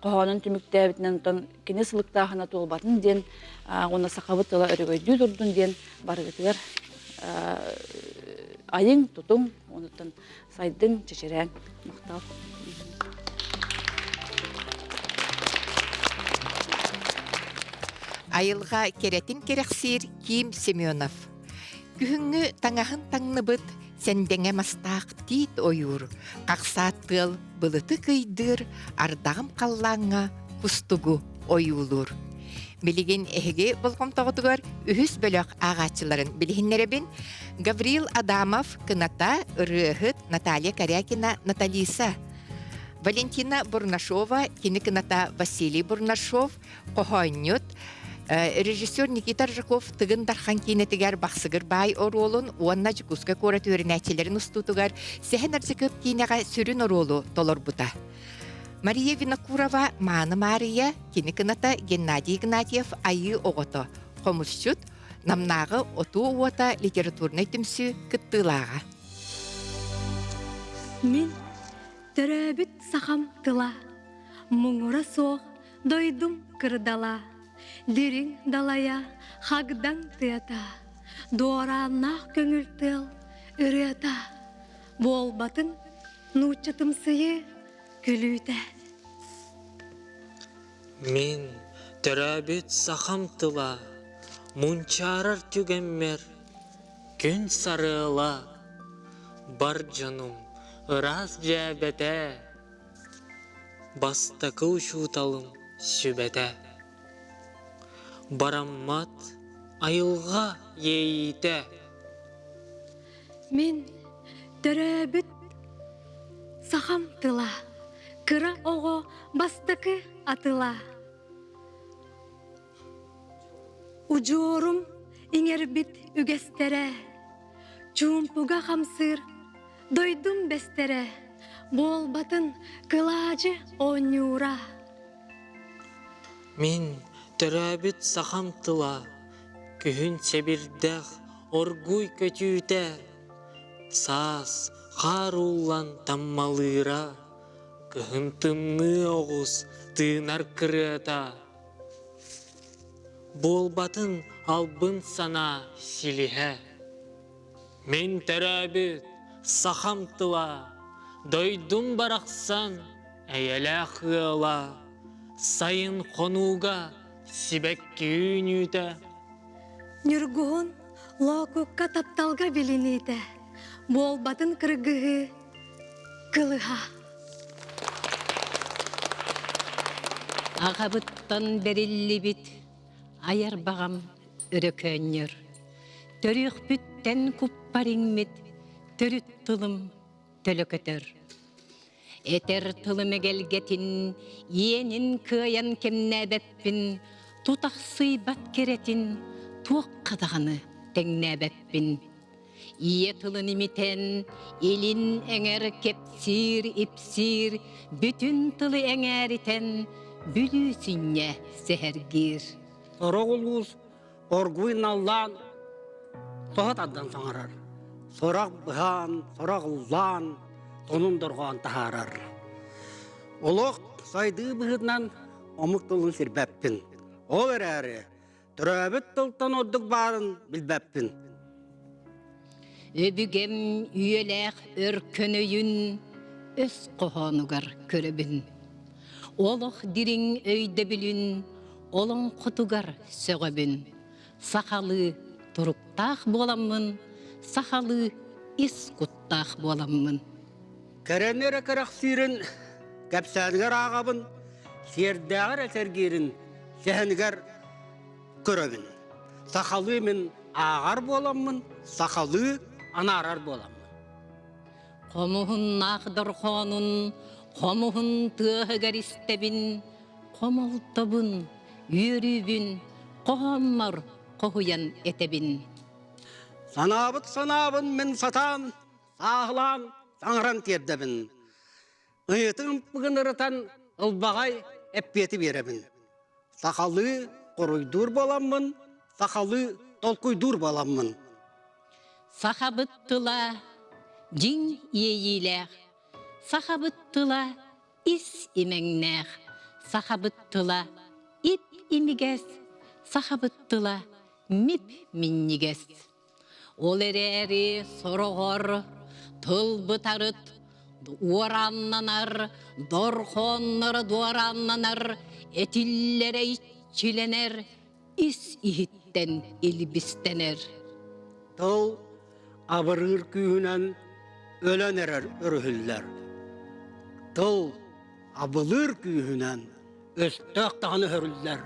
O: хоһоонун түмүктээбитинэн онтон кини сылыктааһына туолбатын диэн уонна сахабыт тыла өрөгөйдүү турдун диэн барыгытыгар айыҥ, тутуҥ, онуттан сайдыҥ, чэчирээҥ. Махтал.
D: Айылҕа кэрэтин кэрэхсиир Ким Семенов. Күһүҥҥү таҥаһын таҥныбыт сэндэҥэ мастаах тиит ойуур, хахсаат тыал былыты кыйдыыр, ардаҕым халлааҥҥа кустугу ойуулуур. Билигин эһиги болҕомтоҕутугар үһүс бөлөх ааҕааччыларын билиһиннэрэбин. Гаврил Адамов кыната, ырыаһыт Наталья Корякина Наталиса, Валентина Бурнашова кини кыната Василий Бурнашов, хоһоонньут, режиссер Никита Рыжаков Тыгын Дархан киинэтигэр Бахсыгыр баай оруолун уонна Дьокуускай куорат үөрэнээччилэрин устуутугар Сэһэн Ардьакыап киинэҕэ сүрүн оруолу толорбута. Мария Винокурова Мааны Маарыйа, кини кыната Геннадий Игнатьев Айыы оҕото, хомусчут, Намнааҕы Отуу уота литературнай түмсүү кыттыылааҕа.
P: Мин төрөөбүт сахам тыла, муҥура суох дойдум кырдала, дириҥ далайа, хагдаҥ тыата, дуорааннаах көҥүл тыал ырыата, буолбатын нууччатымсыйыы күлүүтэ.
Q: Мин төрөөбүт сахам тыла мунчаарар түгэммэр күн сарыала бар дьонум ыраас дьээбэтэ бастакы учууталым сүбэтэ бараммат айылҕа иэйиитэ
P: Мин төрөөбүт сахам тыла кыра оҕо бастакы атыла. Удьуорум иҥэрбит үгэстэрэ, чуумпуга хамсыыр дойдум бэстэрэ, буолбатын кылаадьы оонньуура.
Q: Мин төрөөбүт сахам тыла күһүн сэбирдэх оргууй көтүүтэ, саас хаар ууллан таммалыыра, кыһын тымныы оҕус тыынар кырыата. Буолбатын албын санаа силиһэ. Мин төрөөбүт сахам тыла, дойдум барахсан эйэлээх ыала, сайын хонууга сибэкки үүнүүтэ.
P: Ньургуһун Лоокукка тапталга билиниитэ, буолбатын кыргыһыы кылыһа.
E: Аҕабыттан бэриллибит айар баҕам өрөкөөнньөр. Төрүөхпүттэн куппар иҥмит төрүт тылым төлө көтөр. Этэр тылым эгэлгэтин, иэнин кыайан кэмнээбэппин, тутахсыйбат кэрэтин туохха даҕаны тэҥнээбэппин. Ийэ тылын имитэн, илин эҥэр кэпсиир-ипсиир, бүтүн тылы эҥээритэн, Бүлүү сүнньэ сэһэргиир.
R: Сорох улуус оргууй наллаан тоһо тардан саҥарар. Сорох быһаан, сорох ыллаан, сонун дорҕоон таһаарар. Олох сайдыы быһыытынан омук тылын сирбэппин. Ол эрээри Төрөөбүт тылтан ордук баарын билбэппин.
E: Өбүгэм үйэлээх өркөн өйүн өс хоһоонугар көрөбүн. Олох дириҥ өйдөбүлүн олоҥхотугар сөҕөбүн. Сахалыы туруктаах буоламмын, сахалыы ис куттаах буоламмын.
R: Кэрэни эрэ кэрэхсиирин кэпсээнигэр ааҕабын, сиэрдээҕэр сэргиирин сэһэнигэр көрөбүн. Сахалыы мин ааҕар буоламмын, сахалыы анаарар буоламмын.
E: Хомуһуннаах дорхоонун хомуһун тыаһыгар истэбин, хомолтобун, үөрүүбүн хоһооммор хоһуйан этэбин.
R: Санаабыт санаабын мин сатаан, сааһылаан саҥаран тиэрдэбин. Ыйытыҥ ырытан ылбаҕай эппиэти биэрэбин. Сахалыы хоруйдуур буоламмын, сахалыы толкуйдуур буоламмын.
E: Сахабыт тыла дьиҥ иэйиилээх, сахабыт тыла ис имэҥнээх, сахабыт тыла ип имигэс, сахабыт тыла мип минньигэс. Ол эрээри сороҕор тылбытарыт уораннанар, дорхоонноро дуораннанар, этиллэрэ иччилэнэр, ис-иһиттэн илбистэнэр.
R: Тыл абырыыр күүһүнэн өлөн эрэр өрүһүллэр. Тыл абылыыр күүһүнэн өстөөх даҕаны өһөрүллэр.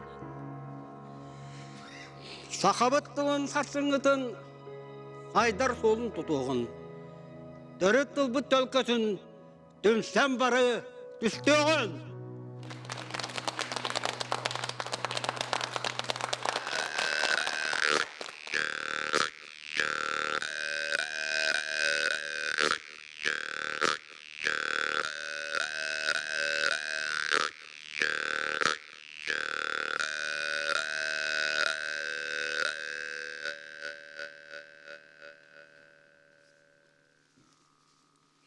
R: Сахабыт тылын сарсыҥҥытын айдар суолун тутуоҕун, төрүт тылбыт төлкөтүн түмсэн бары түстүөҕүн!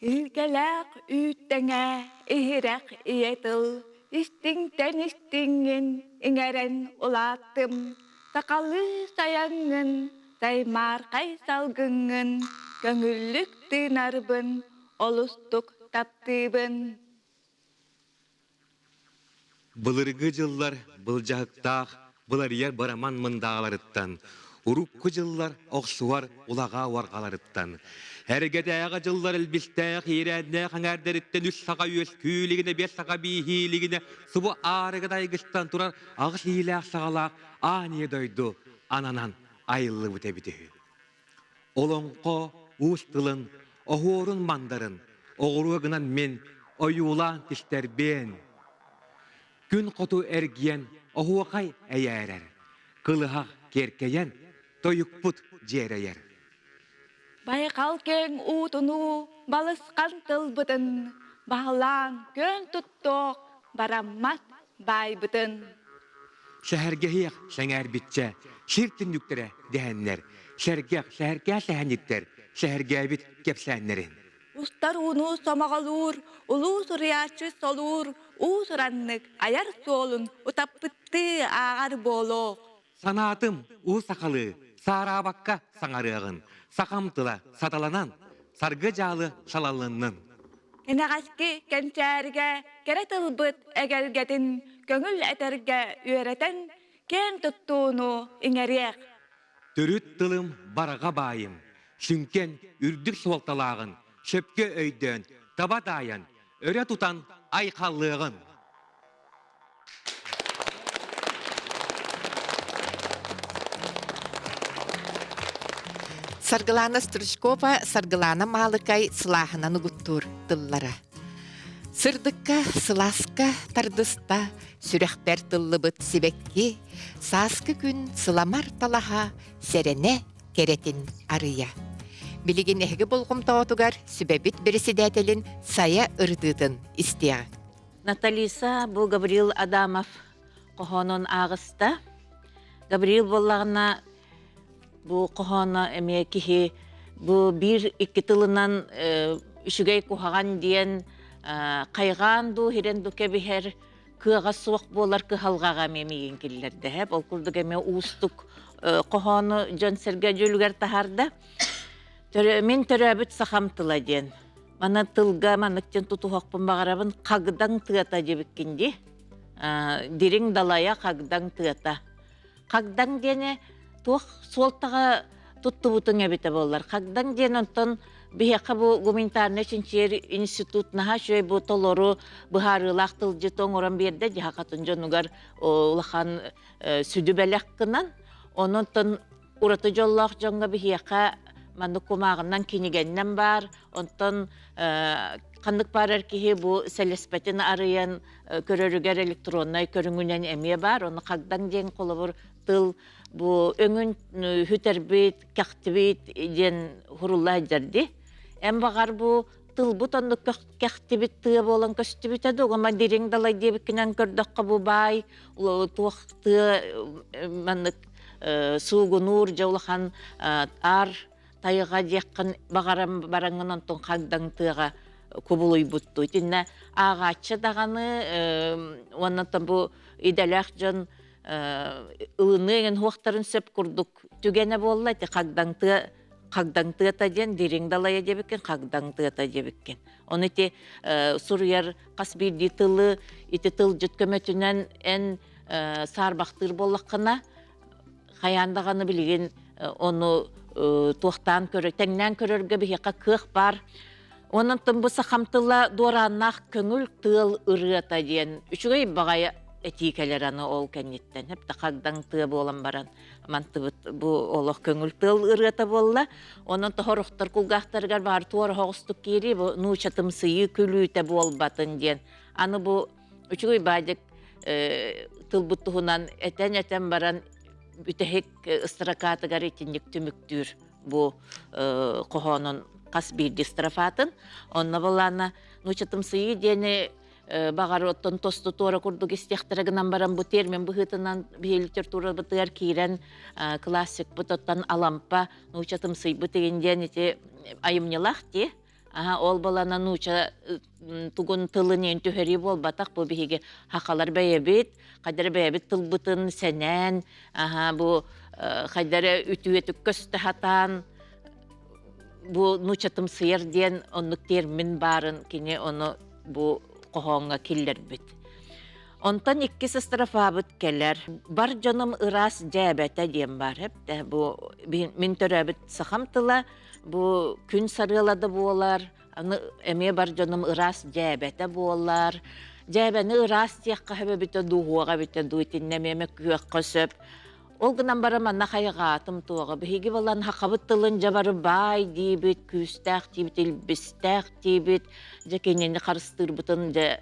S: Илгэлээх үүттэҥэ иһирэх ийэ тыл истиҥтэн истиҥҥин иҥэрэн улааттым сахалыы сайаҥҥын саймаархай салгыҥҥын көҥүллүк тыынарбын олустук таптыыбын
T: Былыргы дьыллар былдьаһыктаах быларыйар быраман мындааларыттан, урукку дьыллар охсуһар улаҕаа уорҕаларыттан, эргэтээҕи дьыллар илбистээх иирээннээх эҥээрдэриттэн үс саха үөскүү илигинэ, биэс саха бииһии илигинэ субу аарыгын айгыстан турар аҕыс иилээх-саҕалаах аан ийэ дойду ананан айыллыбыт эбит үһү. Олоҥхо уус тылын, оһуорун мандарын оҕуруо гынан мин ойуулаан тистэрбиэн. Күн хоту эргийэн оһуохай эйээрэр, кылыһах киэркэйэн тойукпут дьиэрэйэр.
S: Байҕал киэҥ уутунуу балысхан тылбытын баһылаан күөн туттуох бараммат баайбытын.
T: Сэһэргэһиэх сэҥээрбиччэ сир түннүктэрэ дэһэннэр, сэргэх сэһэркээ сэһэнньиттэр сэһэргээбит кэпсээннэрин.
S: Устар ууну сомоҕолуур, улуу суруйааччы солуур, уус-ураннык айар суолун утаппыттыы ааҕар буолуох.
T: Санаатым уу сахалыы саараабакка саҥарыаҕын, сахам тыла саталанан, саргы дьаалы салалыннын.
S: Кэнэҕэски кэнчээригэ кэрэ тылбыт эгэлгэтин көҥүл этэргэ үөрэтэн, киэн туттууну иҥэриэх.
T: Төрүт тылым барҕа баайым, сүҥкэн үрдүк суолталааҕын сөпкө өйдөөн, таба таайан, өрө тутан айхаллыаҕын.
D: Саргылана Стручкова Саргылана Маалыкай сылааһынан угуттуур тыллара. Сырдыкка, сылааска тардыста, сүрэхпэр тыллыбыт сибэкки, сааскы күн сыламар талаһа, сэрэнэ кэрэтин арыйа. Билигин эһиги болҕомтоҕутугар сүбэбит бэрэссэдээтэлин Сайа ырытыытын истиэҕиҥ.
U: Наталиса бу Гаврил Адамов хоһоонун ааҕыста. Гаврил буоллаҕына бу хоһооно эмиэ киһи бу биир икки тылынан үчүгэй куһаҕан диэн хайҕаан дуу хирэн дуу кэбиһэр кыаҕа суох буолар кыһалҕаҕа эмиэ миигин киллэрдэ һэп ол курдук эмиэ уустук хоһоону дьон-сэргэ дьүүлүгэр таһаарда мин төрөөбүт сахам тыла диэн маны тылга маннык диэн тутуһуохпун баҕарабын хагдаҥ тыата диэбиккин дии дириҥ далайа хагдаҥ тыата Хагдаҥ диэни туох суолтаҕа туттубутуҥ эбитэ буоллар. Хагдаҥ диэн онтон биһиэхэ бу гуманитарнай чинчийэр институт наһаа үчүгэй бу толору быһаарыылаах тылдьыты оҥорон биэрдэ дьаһахатын дьонугар улахан сүдү бэлэх гынан. Онон ураты дьоллоох дьоҥҥо биһиэхэ маннык кумааҕынан кинигэннэн баар. Онтон ханнык баарар киһи бу сэлэспэтин арыйан көрөрүгэр электроннай көрүҥүнэн эмиэ баар. Ону хагдаҥ диэн холобур тыл бу өҥүн хүтэрбит, кэхтибит диэн хурулла сылдьар дии. Эн баҕар бу тылбыт оннук кэхтибит тыа буолан көстүбүтэ да угама дириҥ далай диэбиккинэн көрдөххө бу баай туох тыа маннык суугунуур дьэ улахан аар тайҕа диэххин баҕаран бараҥҥын онтон хагдаҥ тыаҕа кубулуйбуттуу. Итиннэ ааҕааччы даҕаны уонна бу идэлээх дьон ылыныа эҥин хуохтарын сөп курдук түгэнэ буолла ити хагдаҥ тыа хагдаҥ тыата диэн дириҥ далайа диэбиккин хагдаҥ тыата диэбиккин. Ону ити суруйар хас биирдии тылы ити тылдьыт көмөтүнэн эн саарбахтыыр буоллаххына хайаан даҕаны билигин ону туохтаан көрө тэҥнээн көрөргө биһиэхэ кыах баар. Онон бу сахам тыла дуорааннаах көҥүл тыал ырыата диэн үчүгэй баҕайы этии кэлэр аны ол кэнниттэн. Хэп хагдаҥ тыа буолан баран мантыбыт бу олох көҥүл тыал ырыата буолла. Онон тоһорохтор кулгаахтарыгар баар туора оҕустук киирии бу нуучатымсыйыы күлүүтэ буолбатын диэн. Аны бу үчүгэй баадьык тылбыт туһунан этэн-этэн баран бүтэһик ыстыракаатыгар итинник түмүктүүр бу хоһоонун хас биирдии строфатын. Онно былаана нуучатымсыйыы диэни баҕар оттон тосту туора курдук истиэхтэрэ гынан баран бу термин быһыытынан биһи литературабытыгар киирэн классикпыт оттон алампа нуучатымсыйбыт игин диэн ити айымньылаах дии Аха, ол балана нууча тугун тылын иэн түһэрии буолбатах бу биһиги хахалар бэйэбит, хайдара бэйэбит тылбытын сэнээн, аха бу хайдара үтүөтүк көстө хатаан бу нуучатымсыйар диэн оннук термин баарын кини ону бу хоһооҥҥо киллэрбит. Онтон иккис ыстрафаабыт кэлэр. Бар дьонум ыраас дьээбэтэ диэн баар. Эптэ бу мин төрөөбүт сахам тыла Бу күн сарыала да буолар, аны эмиэ бар дьонум ыраас дьээбэтэ буолар. Дьээбэни ыраас диэххэ сөп эбитэ дуу, уоҕа эбитэ дуу, итиннэ эмиэ мөккүөххэ сөп. Ол гынан баран манна хайҕаатым туоҕа. Биһиги балан хахабыт тылын дьэ бары баай диибит, күүстээх диибит, илбистээх диибит, дьэ кинини харыстыырбытын дьэ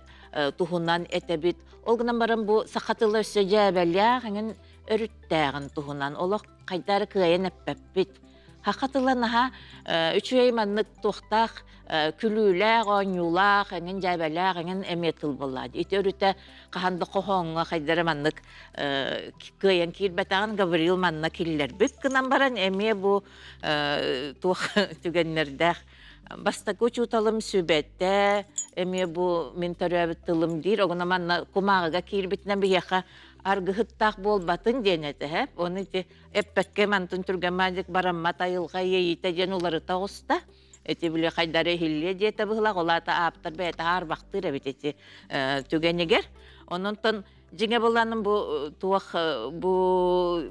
U: туһунан этэбит. Ол гынан баран бу саха тыла өссө дьээбэлээх эҥин өрүттээҕин туһунан олох хайдары кыайан эппэппит. Саха тыла наһаа үчүгэй маннык туохтаах күлүүлээх, оонньуулаах, эҥин дьээбэлээх, эҥин эмиэ тыл буоллаа. Ити өрүтэ хаһан да хоһооҥҥо хайдара маннык кыайан киирбэтэҕин Гаврил манна киллэрбит гынан баран эмиэ бу туох түгэннэрдээх бастакы учууталым сүбэтэ эмиэ бу мин төрөөбүт тылым диир огуна манна кумааҕыга киирбитинэн биһиэхэ аргыһыттаах буолбатын диэн этэ оны ити эппэккэ мантын түргэн маадьык бараммат айылҕа иэйиитэ диэн уларыта оҕуста. Ити били хайдары иһиллиэ диэтэ быһылах, ол аата ааптар бэйэтэ аарбахтыыр эбит ити түгэнигэр. Ононтон дьиҥэ буланым бу туох бу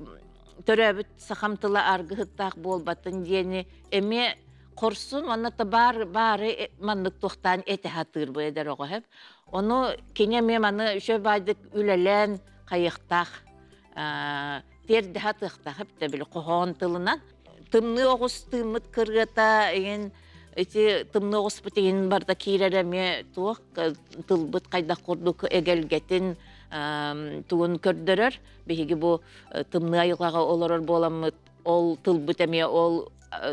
U: төрөөбүт сахам тыла аргыһыттаах буолбатын диэни эмиэ хорсун уонна баар баары маннык туохтаан этэ сатыыр бу эдэр оҕо хэп. Ону кини эмиэ маны үчүгэй баайдык үлэлээн хайыахтаах тиэрдэһэ атыахтаах эбитэ били хоһоон тылынан тымныы оҕус тыыммыт кырыата игин ити тымныы оҕуспут игин барыта киирэр эмиэ туох тылбыт хайдах курдук эгэлгэтин тугун көрдөрөр биһиги бу тымныы айылҕаҕа олорор буоламмыт ол тылбыт эмиэ ол.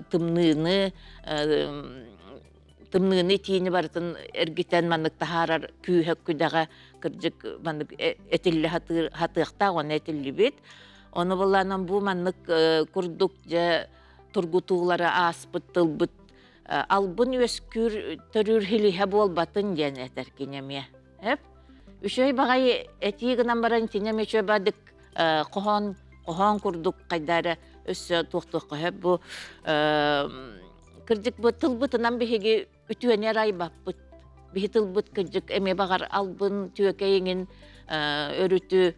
U: тымныыны тымныыны итиини барытын эргитэн маннык таһаарар күүһэ күдэҕэ кырдьык маннык этиллэ хатыахтаах уонна этиллибит. Ону буланан бу маннык курдук дьэ тургутуулары ааспыт тылбыт албын үөскүүр төрүүр хилиһэ буолбатын диэн этэр кини эмиэ. Эп үчүгэй баҕайы этии гынан баран итини эмиэ үчүгэй баҕайдык хоһоон хоһоон курдук хайда эрэ өссө туохтуохха сөп бу кырдьык бу тылбытынан биһиги үтүөнү эрэ айбаппыт биһи тылбыт кырдьык эмиэ баҕар албын түөкэйиҥин өрүтү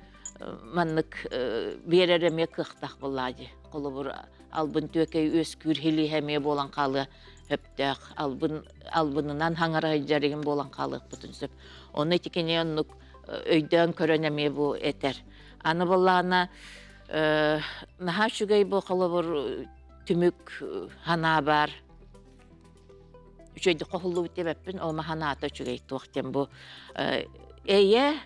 U: маннык биэрэр эмиэ кыахтаах буоллаа дии холобур албын түөкэй үөскүүр хилиһэ эмиэ буолан хаалыа сөптөөх албын албынынан хаҥара сылдьар игин буолан хаалыахпытын сөп ону ити кини оннук өйдөөн көрөн эмиэ бу этэр аны буоллаҕына наһаа үчүгэй бу холобур түмүк санаа баар үчүгэйдик хоһуллубут диэбэппин ол ханаата үчүгэй туох диэн бу эйэ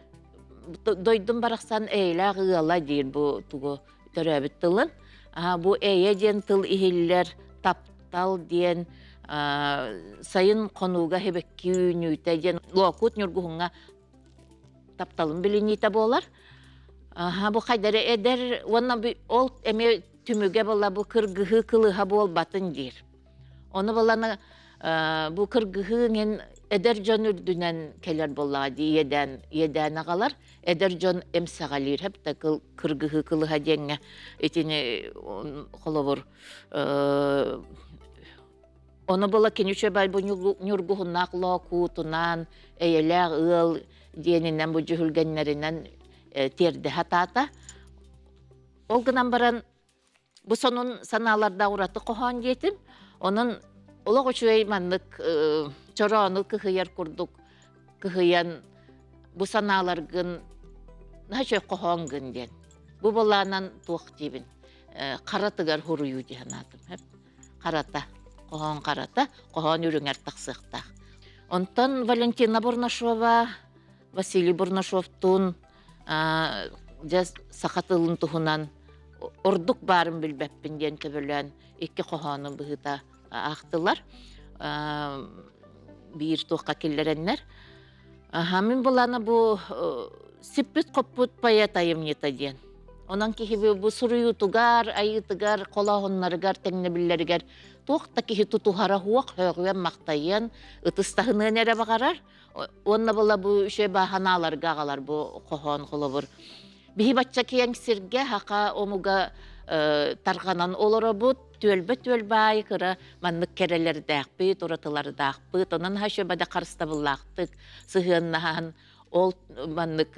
U: дойдум барахсан эйэлээх ыала диир бу тугу төрөөбүт тылын бу эйэ диэн тыл иһиллэр таптал диэн сайын хонууга хэбэкки үүнүүтэ диэн лоокуут ньургуһуҥҥа тапталын билиниитэ буолар. Аха, бу хайдары эдэр уонна ол эмиэ түмүгэ була бу кыргыһыы кылыһа буолбатын диир. Ону баланы бу кыргыһыы иҥин эдэр дьон үрдүнэн кэлэр буоллаҕа дии иэдээн иэдээн аҕалар эдэр дьон эмсэҕэлиир хэп да кыргыһыы кылыһа диэҥҥэ итини холобур Ону була кини үчүгэй бу ньургуһуннаах лоокуутунаан, эйэлээх ыал диэнинэн бу дьүһүлгэннэринэн тиэрдэ сатаата. Ол гынан баран бу сонун санаалардаах ураты хоһоон диэтим. Онон олох үчүгэй маннык чороону кыһыйар курдук кыһыйан бу санааларгын наһаа үчүгэй хоһоон гын диэн. Бу былаанан туох диибин харатыгар хуруйуу дии санаатым. Харата, хоһоон харата, хоһоон үрүҥэр тахсыахтаах. Онтон Валентина Бурнашова, Василий Бурнашовтуун дьэ саха тылын туһунан ордук баарын билбэппин диэн төбөлөөн икки хоһоону быһыыта аахтылар. Биир туохха киллэрэннэр. Аха, мин былаана бу сиппит-хоппут поэт айымньыта диэн. Онон киһи бу суруйуутугар, айыытыгар, холооһуннарыгар, тэҥнэбиллэригэр туох да киһи тутуһара суох, һөөҕүөн-махтайыан, ытыстаһыныан эрэ баҕарар. Уонна була бу үчүгэй бааһанааларга аҕалар бу хоһоон холобур. Биһи бачча киэҥ сиргэ хаха омуга тарҕанан олоробут, түөлбэ-түөлбэ аайы кыра маннык кэрэлэрдээхпит, уратылардаахпыт. Онон хаһан да харыстабыллаахтык сыһыаннаһан ол маннык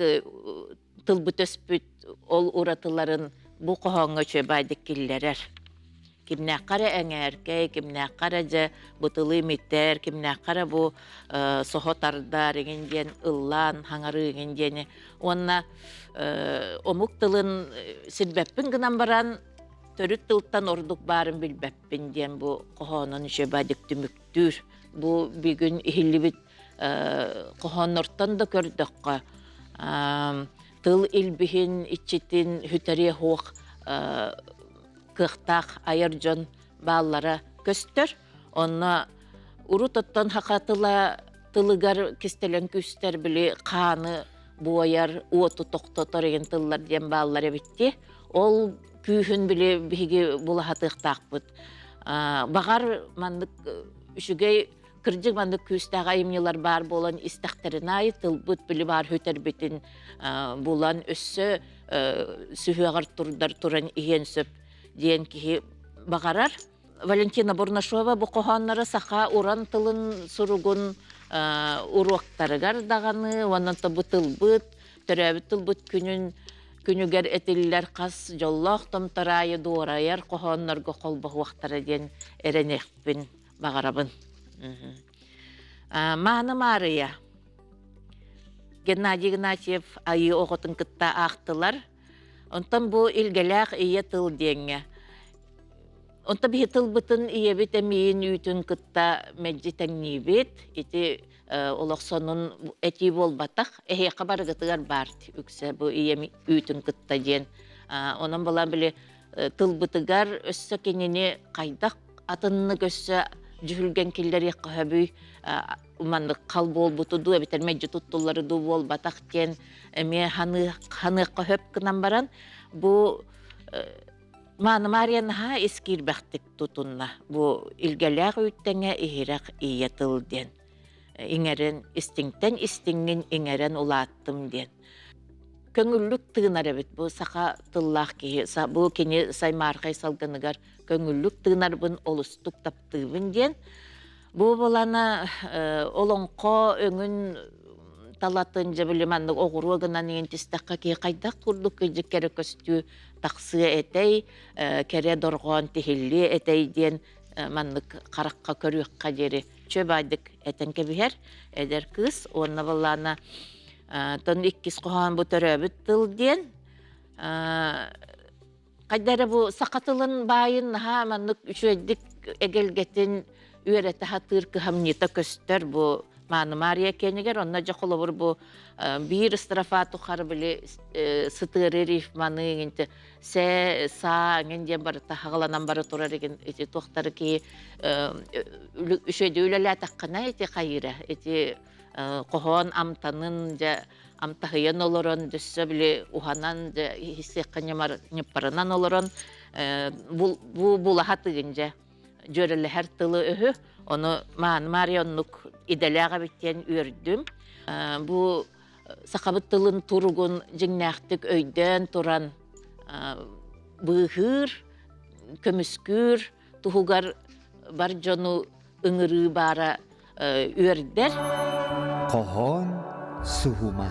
U: тылбыт өспүт ол уратыларын бу хоһооҥҥо үчүгэйдик киллэрэр. Кимнээххэ эрэ эҥээркэй, кимнээххэ эрэ дьэ бу тылы имитэр, кимнээххэ эрэ бу соһо тардар игин диэн ыллаан хаҥарыы игин диэни уонна омук тылын сирбэппин гынан баран төрүт тылтан ордук баарын билбэппин диэн бу хоһоонун үчүгэйдик түмүктүүр. Бу бүгүн иһиллибит хоһооннортон да көрдөххө тыл илбиһин, иччитин хүтэриэ суох кыахтаах айар дьон бааллара көстөр. Онно урут оттон хаха тыла тылыгар кистэлэҥ күүстэр били хааны буойар, уоту тохтотор деген тыллар диэн бааллар эбитти. Ол күүһүн били биһиги булаһатыахтаахпыт. Баҕар маннык үчүгэй кырдьык маннык күүстээх айымньылар баар буолан истэхтэрин аайы тылбыт били баар хүтэрбитин булан өссө сүһүөҕэр турдар туран иһиэн сөп диэн киһи баҕарар. Валентина Бурнашова бу хоһоонноро саха уран тылын суругун уруоктарыгар даҕаны уонна бу тылбыт төрөөбүт тылбыт күнүн күнүгэр этиллэр хас дьоллоох томтораайы дуорайар хоһооннорго холбоһуохтара диэн эрэниэхпин баҕарабын. Мааны Маарыйа Геннадий Игнатьев айыы оҕотун кытта аахтылар. Онтон бу илгэлээх ийэ тыл диэҥҥэ Онто биһи тылбытын ийэбит эмиийин үүтүн кытта мэлдьи тэҥниибит. Ити олох сонун этии буолбатах. Эһиэхэ барыгытыгар баар үксэ бу ийэм үүтүн кытта диэн. Онон буолан били тылбытыгар өссө кинини хайдах атыннык өссө дьүһүлгэн киллэриэххэ сөбүй маннык хал буолбуту дуу эбэтэр мэлдьи туттуллары дуу буолбатах диэн эмиэ ханыахха сөп гынан баран бу Мааны Маарыйа наһаа ис киирбэхтик тутунна. Бу илгэлээх үүттэҥэ иһирэх ийэ тыл диэн иҥэрэн истиҥтэн истиҥҥин иҥэрэн улааттым диэн. Көҥүллүк тыынар эбит бу саха тыллаах киһи. Бу кини саймаархай салгыныгар көҥүллүк тыынарбын олустук таптыыбын диэн. Бу булана олоҥхо өҥүн талатын дьэ били маннык оҕуруо гынан иһин тистэххэ киһи хайдах курдук кыдьык кэрэ көстүү тахсыа этэй, кэрэ дорҕоон тиһиллиэ этэй диэн маннык харахха көрүөххэ диэри чө баайдык этэн кэбиһэр эдэр кыыс уонна баллаана тон иккис хоһоон бу төрөөбүт тыл диэн Хайда эрэ бу саха тылын баайын наһаа маннык үчүгэйдик эгэлгэтин үөрэтэ сатыыр кыһамньыта көстөр бу Мааны Маарыйа киэнигэр. Онно дьэ холобур бу биир строфа тухары били сытыары рифманы иҥинти сэ саа иҥин диэн барыта хаҕаланан бара турар игин ити туохтары киһи үчүгэйдик үлэлээтэххинэ ити хайыыра ити хоһоон амтанын дьэ амтаһыйан олорон өссө били уһанан дьэ иһиссиэххэ ньыппарынан олорон бу булаха тыгын дьэ дьүөрэлэһэр тылы өһү ону мааны Маарыйа оннук идэлээх эбит диэн үөрдүм бу сахабыт тылын туругун дьиҥнээхтик өйдөөн туран быыһыыр көмүскүүр туһугар бар дьону ыҥырыы баара үөрдэр.
A: Хоһоон суһума.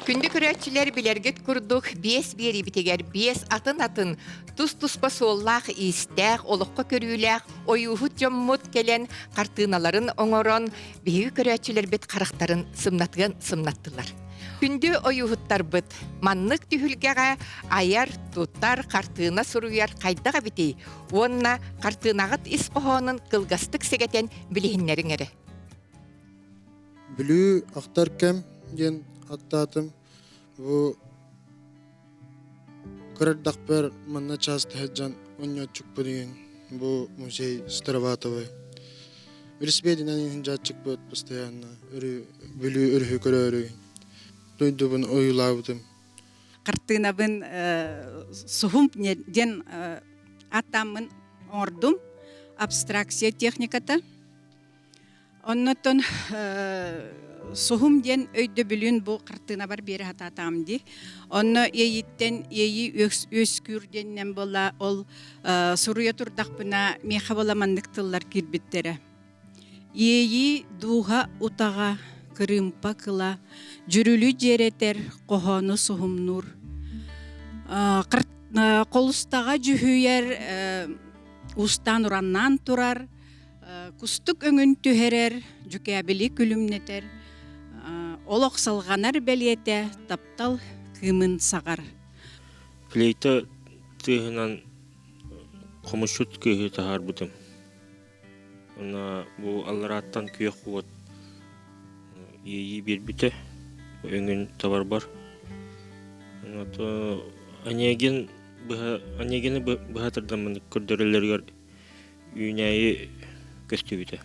D: Күндү көрөөччүлэр билэргит курдук биэс биэриибитигэр биэс атын-атын тус-туспа суоллаах-иистээх, олоххо көрүүлээх ойууһут дьоммут кэлэн хартыыналарын оҥорон биһиги көрөөччүлэрбит харахтарын сымнатыан сымнаттылар. Күндү ойууһуттарбыт, маннык түһүлгэҕэ айар, тутар, хартыына суруйар хайдах эбитий? Уонна хартыынаҕыт ис хоһоонун кылгастык сэгэтэн билиһиннэриҥ эрэ.
B: Бүлүү ахтар кэм диэн аттаатым. Бу кыра эрдэхпэр манна часто сылдьан оонньооччукпун игин бу музей Староватовой. Велосипединэн иһин дьааччыкпыт постоянно өрүү Бүлүү өрүһү көрөөрү дойдубун ойуулаабытым.
V: Хартыынабын суһум диэн ааттааммын оҥордум. Абстракция техниката. Оннотон суһум диэн өйдөбүлүн бу хартыынабар биэрэ сатаатаҕым дии. Онно иэйиттэн иэйии үөскүүр диэнинэн буолла ол суруйа турдахпына миэхэ буола маннык тыллар киирбиттэрэ. Иэйии дууһа утаҕа, кырыымпа кыла, дьүрүлү дьиэрэтэр, хоһоону суһумнуур. Холустаҕа дьүһүйэр, уустаан-ураннаан турар, кустук өҥүн түһэрэр, дьүкээбили күлүмнэтэр, олох салҕанар бэлиэтэ, таптал кыымын саҕар.
W: Флейта тыаһынан хомусчут кыыһы таһаарбытым. Уонна бу алларааттан күөх уот иэйии биэрбитэ өҥүн табарбар. Онегин быһа Онегины быһа тардаммын көрдөрөллөрүгэр үүнээйи көстүбүтэ.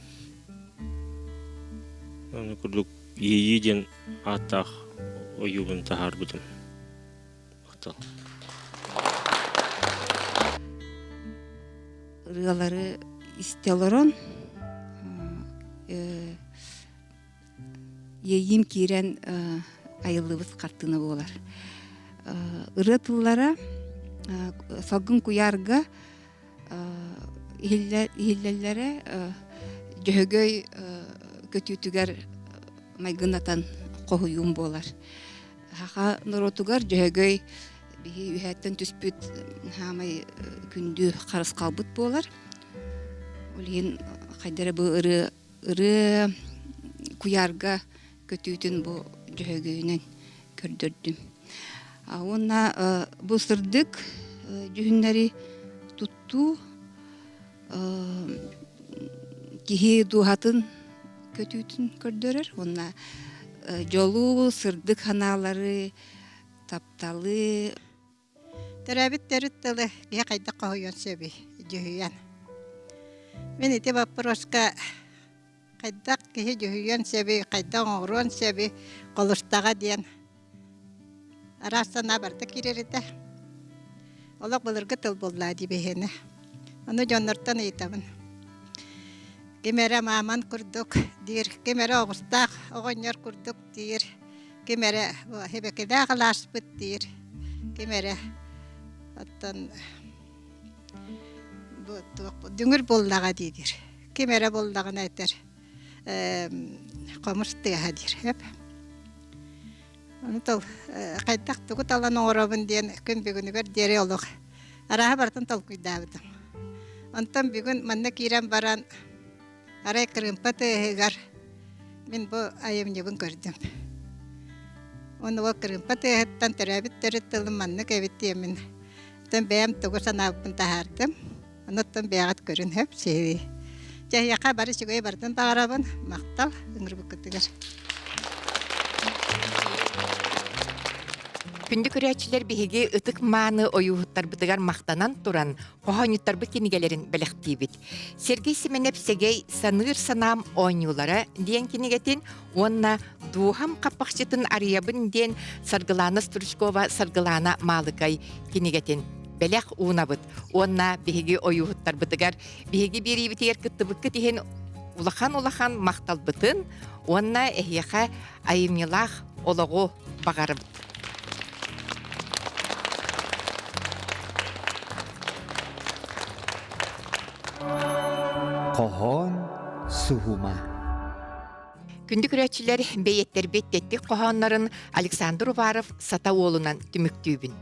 W: Ону курдук Иэйии диэн ааттаах ойуубун таһаарбытым. Махтал.
X: Ырыалары истэ олорон иэйиим киирэн айыллыбыт хартыына буолар. Ырыа тыллара салгын куйаарга иһиллэллэрэ Дьөһөгөй көтүүтүгэр майгынатан хоһуйуум буолар. Саха норуотугар Дьөһөгөй биһи үһээттэн түспүт хаамай күндү харысхалбыт буолар. Ол иһин хайда эрэ бу ырыа ырыа куйаарга көтүүтүн бу Дьөһөгөйүнэн көрдөрдүм. Уонна бу сырдык дьүһүннэри туттуу киһи дууһатын көтүүтүн көрдөрөр уонна дьолу, сырдык санаалары, тапталы.
C: Төрөөбүт төрүт тылы киһи хайдах хоһуйуон сөбүй дьүһүйэн. Мин ити боппуруоска хайдах киһи дьүһүйүөн сөбүй, хайдах оҥоруон сөбүй холустаҕа диэн араас санаа барыта киирэр этэ. Олох былыргы тыл буоллаа дии биһиэнэ. Ону дьоннортон ыйытабын. Ким эрэ мааман курдук диир, ким эрэ оҕустаах оҕонньор курдук диир, ким эрэ һибэкилээх алааспыт диир, ким эрэ оттон бу туох дүҥүр буоллаҕа диир. Ким эрэ буоллаҕына этэр хомус тыаһа диир. Эп. Ону тыл хайдах тугу талан оҥоробун диэн күн бүгүнүгэр диэри олох арааһы барытын толкуйдаабытым. Онтон бүгүн манна киирэн баран арай кырыымпа тыаһыгар мин бу айымньыбын көрдүм. Уонна ол кырыымпа тыаһыттан төрөөбүт төрүт тылым маннык эбит диэммин оттон бэйэм тугу санаабыппын таһаардым. Онуттан бэйэҕит көрүн хөп сиһилии. Дьэ эһиэхэ бары үчүгэй барытын баҕарабын. Махтал ыҥырбыккытыгар.
D: Күндү көрөөччүлэр биһиги ытык мааны ойууһуттарбытыгар махтанан туран хоһоонньуттарбыт кинигэлэрин бэлэхтиибит. Сергей Семенов Сэгэй саныыр санаам оонньуулара диэн кинигэтин уонна Дууһам хаппахчытын арыйабын диэн Саргылаана Стручкова Саргылаана Маалыкай кинигэтин бэлэх уунабыт уонна биһиги ойууһуттарбытыгар биһиги биэриибитигэр кыттыбыккыт иһин улахан-улахан махталбытын уонна эһиэхэ айымньылаах олоҕу баҕарабыт.
A: Хоһоон суһума.
D: Күндү көрөөччүлэр, бэйэттэрбит тэттик хоһооннорун Александр Уваров Сата уолунан түмүктүүбүн.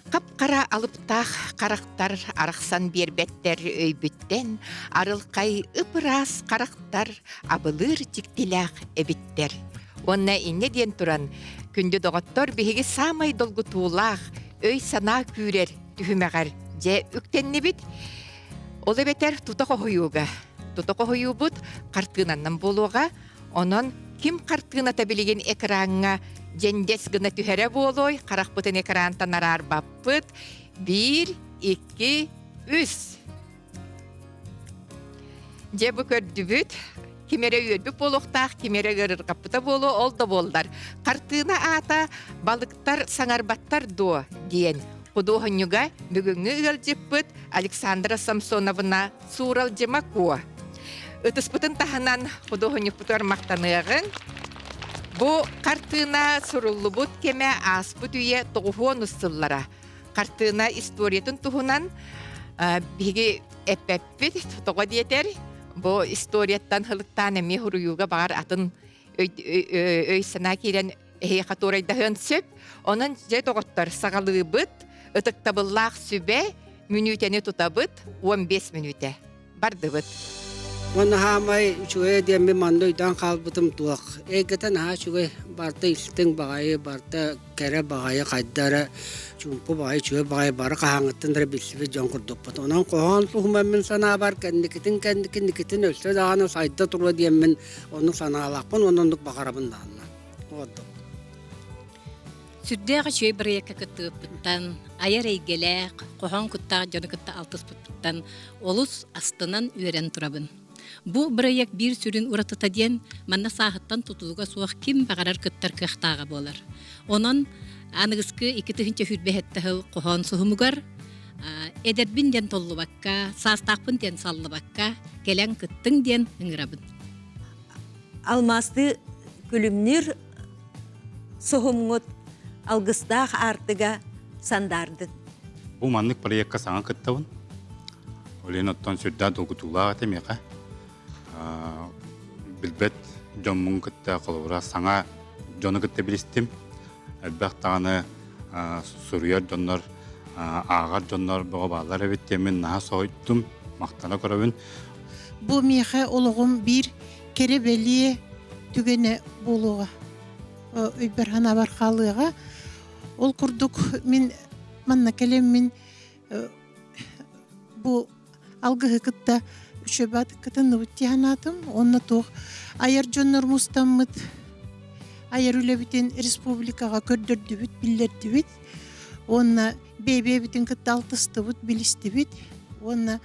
D: Хап-хара алыптаах харахтар арахсан биэрбэттэр өйбүттэн, арылхай ып-ыраас харахтар абылыыр дьиктилээх эбиттэр. Уонна инньэ диэн туран, күндү доҕоттор, биһиги саамай долгутуулаах, өй-санаа күүрэр түһүмэҕэр дьэ үктэннибит. Ол эбэтэр тута хоһуйууга. Тута хоһуйуубут хартыынаннан буолуоҕа. Онон ким хартыыната билигин экраҥҥа дьэндэс гына түһэрэ буолуой, харахпытын экрантан араарбаппыт. Биир, икки, үс. Дьэ бу көрдүбүт. Ким эрэ үөрбүт буолуохтаах, ким эрэ ыарырҕаппыта буолуо, ол да буоллар. Хартыына аата «Балыктар саҥарбаттар дуо?» диэн худуоһунньуга бүгүҥҥү ыалдьыппыт Александра Самсоновна Сууралдьыма Куо. Ытыспытын таһынан худуоһунньукпутугар махтаныаҕыҥ. Бу хартыына суруллубут кэмэ ааспыт үйэ тоҕуһуон сыллара. Хартыына историятын туһунан биһиги эппэппит, тоҕо диэтэр, бу историяттан хылыктаан эмиэ суруйууга баҕар атын өй-санаа киирэн эһиэхэ туорайдаһыан сөп. Онон дьэ доҕоттор саҕалыыбыт, ытыктабыллаах сүбэ, мүнүүтэни тутабыт, 15 мүнүүтэ. Бардыбыт.
F: Уонна хаамай үчүгэйэ диэммин манна өйдөөн хаалбытым туох. Эйгэтэ наһаа үчүгэй, барыта истиҥ баҕайы, барыта кэрэ баҕайы, хайда эрэ чуумпу баҕайы, үчүгэй баҕайы бары хаһааҥҥыттан эрэ билсибит дьон курдукпут. Онон хоһоон туһунан мин санаабар кэнникитин кэнникитин өссө даҕаны сайда туруо диэммин оннук санаалаахпын уонна оннук баҕарабын даҕаны. Ордук.
E: Сүрдээх үчүгэй бырайыакка кыттыбыппыттан, айар эйгэлээх, хоһоон куттаах дьону кытта алтыспыппыттан олус астынан үөрэн турабын. Бу бырайыак биир сүрүн уратыта диэн, манна сааһыттан тутулуга суох ким баҕарар кыттар кыахтааҕа буолар. Онон аныгыскы 2027 сыл хоһоон суһумугар эдэрбин диэн толлубакка, саастаахпын диэн саллыбакка, кэлэн кыттыҥ диэн ыҥырабын.
G: Алмаастыы күлүмнүүр соһумҥут алгыстаах аартыга сандаардын.
K: Бу маннык проекка саҥа кыттабын. Ол иһин оттон сүрдээх долгутуулаах этэ миэхэ. Билбэт дьоммун кытта холобура саҥа дьону кытта билистим. Элбэх даҕаны суруйар дьоннор, ааҕар дьоннор бөҕө бааллар эбит диэммин наһаа соһуйдум, махтана көрөбүн.
J: Бу миэхэ олоҕум биир кэрэ-бэлиэ түгэнэ буолуоҕа, өйбөр санаабар хаалыаҕа. Ол курдук мин манна кэлэммин бу алгыһы кытта үчүгэйбат кытынныбыт дии санаатым. Уонна туох айар дьоннор мустаммыт айар үлэбитин республикаҕа көрдөрдүбүт, биллэрдибит. Уонна бэйэ-бэйэбитин кытта алтыстыбыт, билистибит. Уонна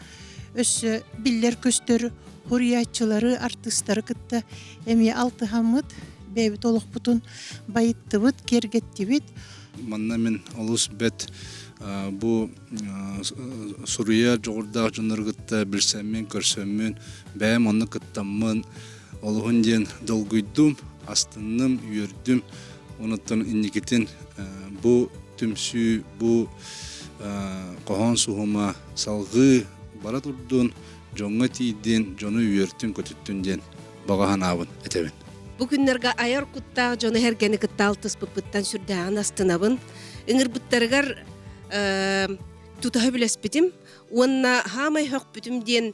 J: өссө биллэр-көстөр суруйааччылары, артыыстары кытта эмиэ алтыһаммыт, бэйэбит олохпутун байыттыбыт, киэргэттибит.
H: Манна мин олус бэт бу суруйар дьоҕурдаах дьоннору кытта билсэммин, көрсөммүн, бэйэм онно кыттаммын олуһун диэн долгуйдум, астынным, үөрдүм. Онуттан инникитин бу түмсүү, бу хоһоон суһума салҕыы бара турдун, дьоҥҥо тиийдин, дьону үөртүн-көтүттүн диэн баҕа санаабын этэбин.
I: Бу күннэргэ айар куттаах дьону эргэни кытта алтыспыппыттан сүрдээҕин астынабын. Ыҥырбыттарыгар тутаһа билэспитим уонна хаамай хөхпүтүм диэн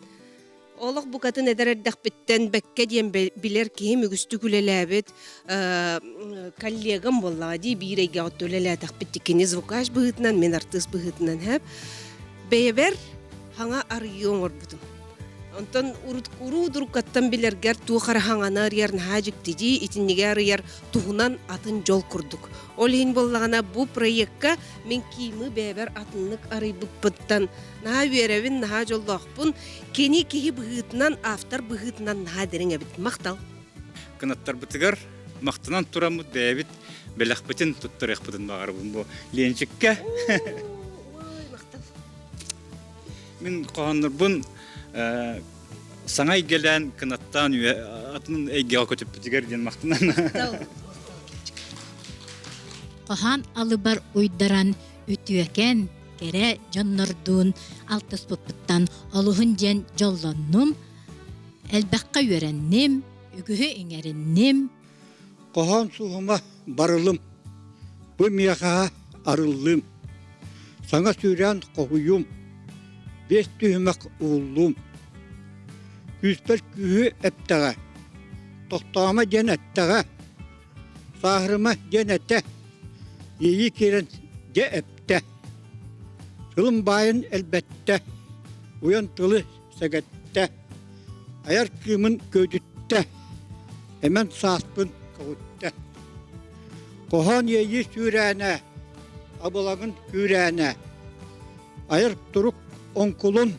I: олох букатын эдэр эрдэхпиттэн бэккэ диэн билэр киһим үгүстүк үлэлээбит коллегам буоллаҕа дии биир эйгэҕэ үлэлээтэхпит кини звукач быһыытынан мин артыыс быһыытынан хэп бэйэбэр хаҥа арыйыы оҥорбутум Онтон уруу дуруккаттан билэргэр туох эрэ хаҥаны арыйар наһаа дьиктидии, итинниги арыйар туһунан атын дьол курдук. Ол иһин буоллаҕына бу проекка мин Кимы бэйэбэр атыннык арыйбыппыттан наһаа үөрэбин, наһаа дьоллоохпун. Кини киһи быһыытынан, автор быһыытынан наһаа дириҥ эбит. Махтал.
K: Кынаттарбытыгар махтанан тураммыт бэйэбит бэлэхпитин туттарыахпытын баҕарабын бу Ленчиккэ. Мин хоһооннорбун саҥа эйгэлээн кынаттаан атын эйгэҕэ көтүппүтүгэр диэн махтанан.
N: Хоһоон алыбар уйдаран үтүөкэн, кэрэ дьоннордуун алтыспыппыттан олуһун диэн дьоллоннум, элбэххэ үөрэнним, үгүһү иҥэринним.
R: Хоһоон суһума барылым, бу миэхэ арыллыым, саҥа сүүрээн хоһуйуум, биэс түһүмэх уһуллуум. Күүспэр күүһү эптэҕэ, тохтоомо диэн эттэҕэ, сааһырыма диэн этэ, иэйии киирэн дьэ эптэ. Тылым баайын элбэттэ, уйан тылы сэгэттэ, айар кыымын күөдүттэ, эмэн сааспын көҕүттэ. Хоһоон иэйии сүүрээнэ, абылаҥын күүрээнэ, айар турук оҥкулун,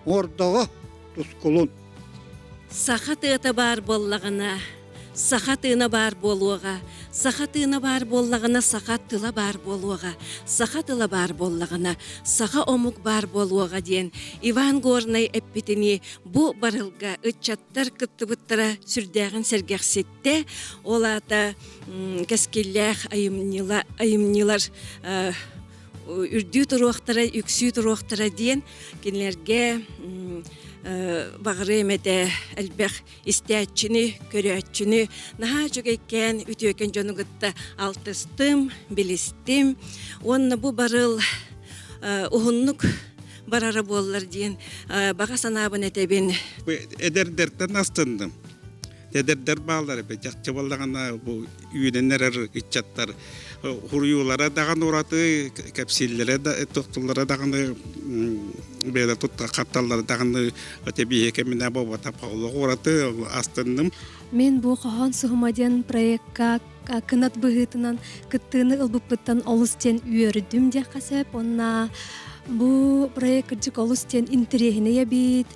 R: оҥордоҕо тускулун.
L: Саха тыата баар буоллаҕына, саха тыына баар буолуоҕа, саха тыына баар буоллаҕына, саха тыла баар буолуоҕа, саха тыла баар буоллаҕына, саха омук баар буолуоҕа диэн Иван Горнай эппитинии бу барылга ыччаттар кыттыбыттара сүрдээҕин сэргэхситтэ. Ол аата кэскиллээх айымньылар үрдүү туруохтара, үксүү туруохтара диэн кинилэргэ баҕарыам этэ элбэх истээччини, көрөөччүнү наһаа үчүгэйкээн үтүөкэн дьону кытта алтыстым, билистим уонна бу барыл уһуннук барара буоллар диэн баҕа санаабын этэбин.
M: Эдэрдэртэн астынным. Эдэрдэр бааллар эбит. Чахчы буоллаҕына бу үүнэн эрэр ыччаттар хуруйуулара даҕаны ураты, кэпсииллэрэ да, туттуллара даҕаны бэйэлэр тутта хатталлара даҕаны тэбииһэ кэминэ буолбата олох ураты астынным.
P: Мин бу хоһоон суһума диэн проекка кынат быһыытынан кыттыыны ылбыппыттан олус диэн үөрдүм диэххэ сөп. Уонна бу проект кырдьык олус диэн интэриэһинэй эбит.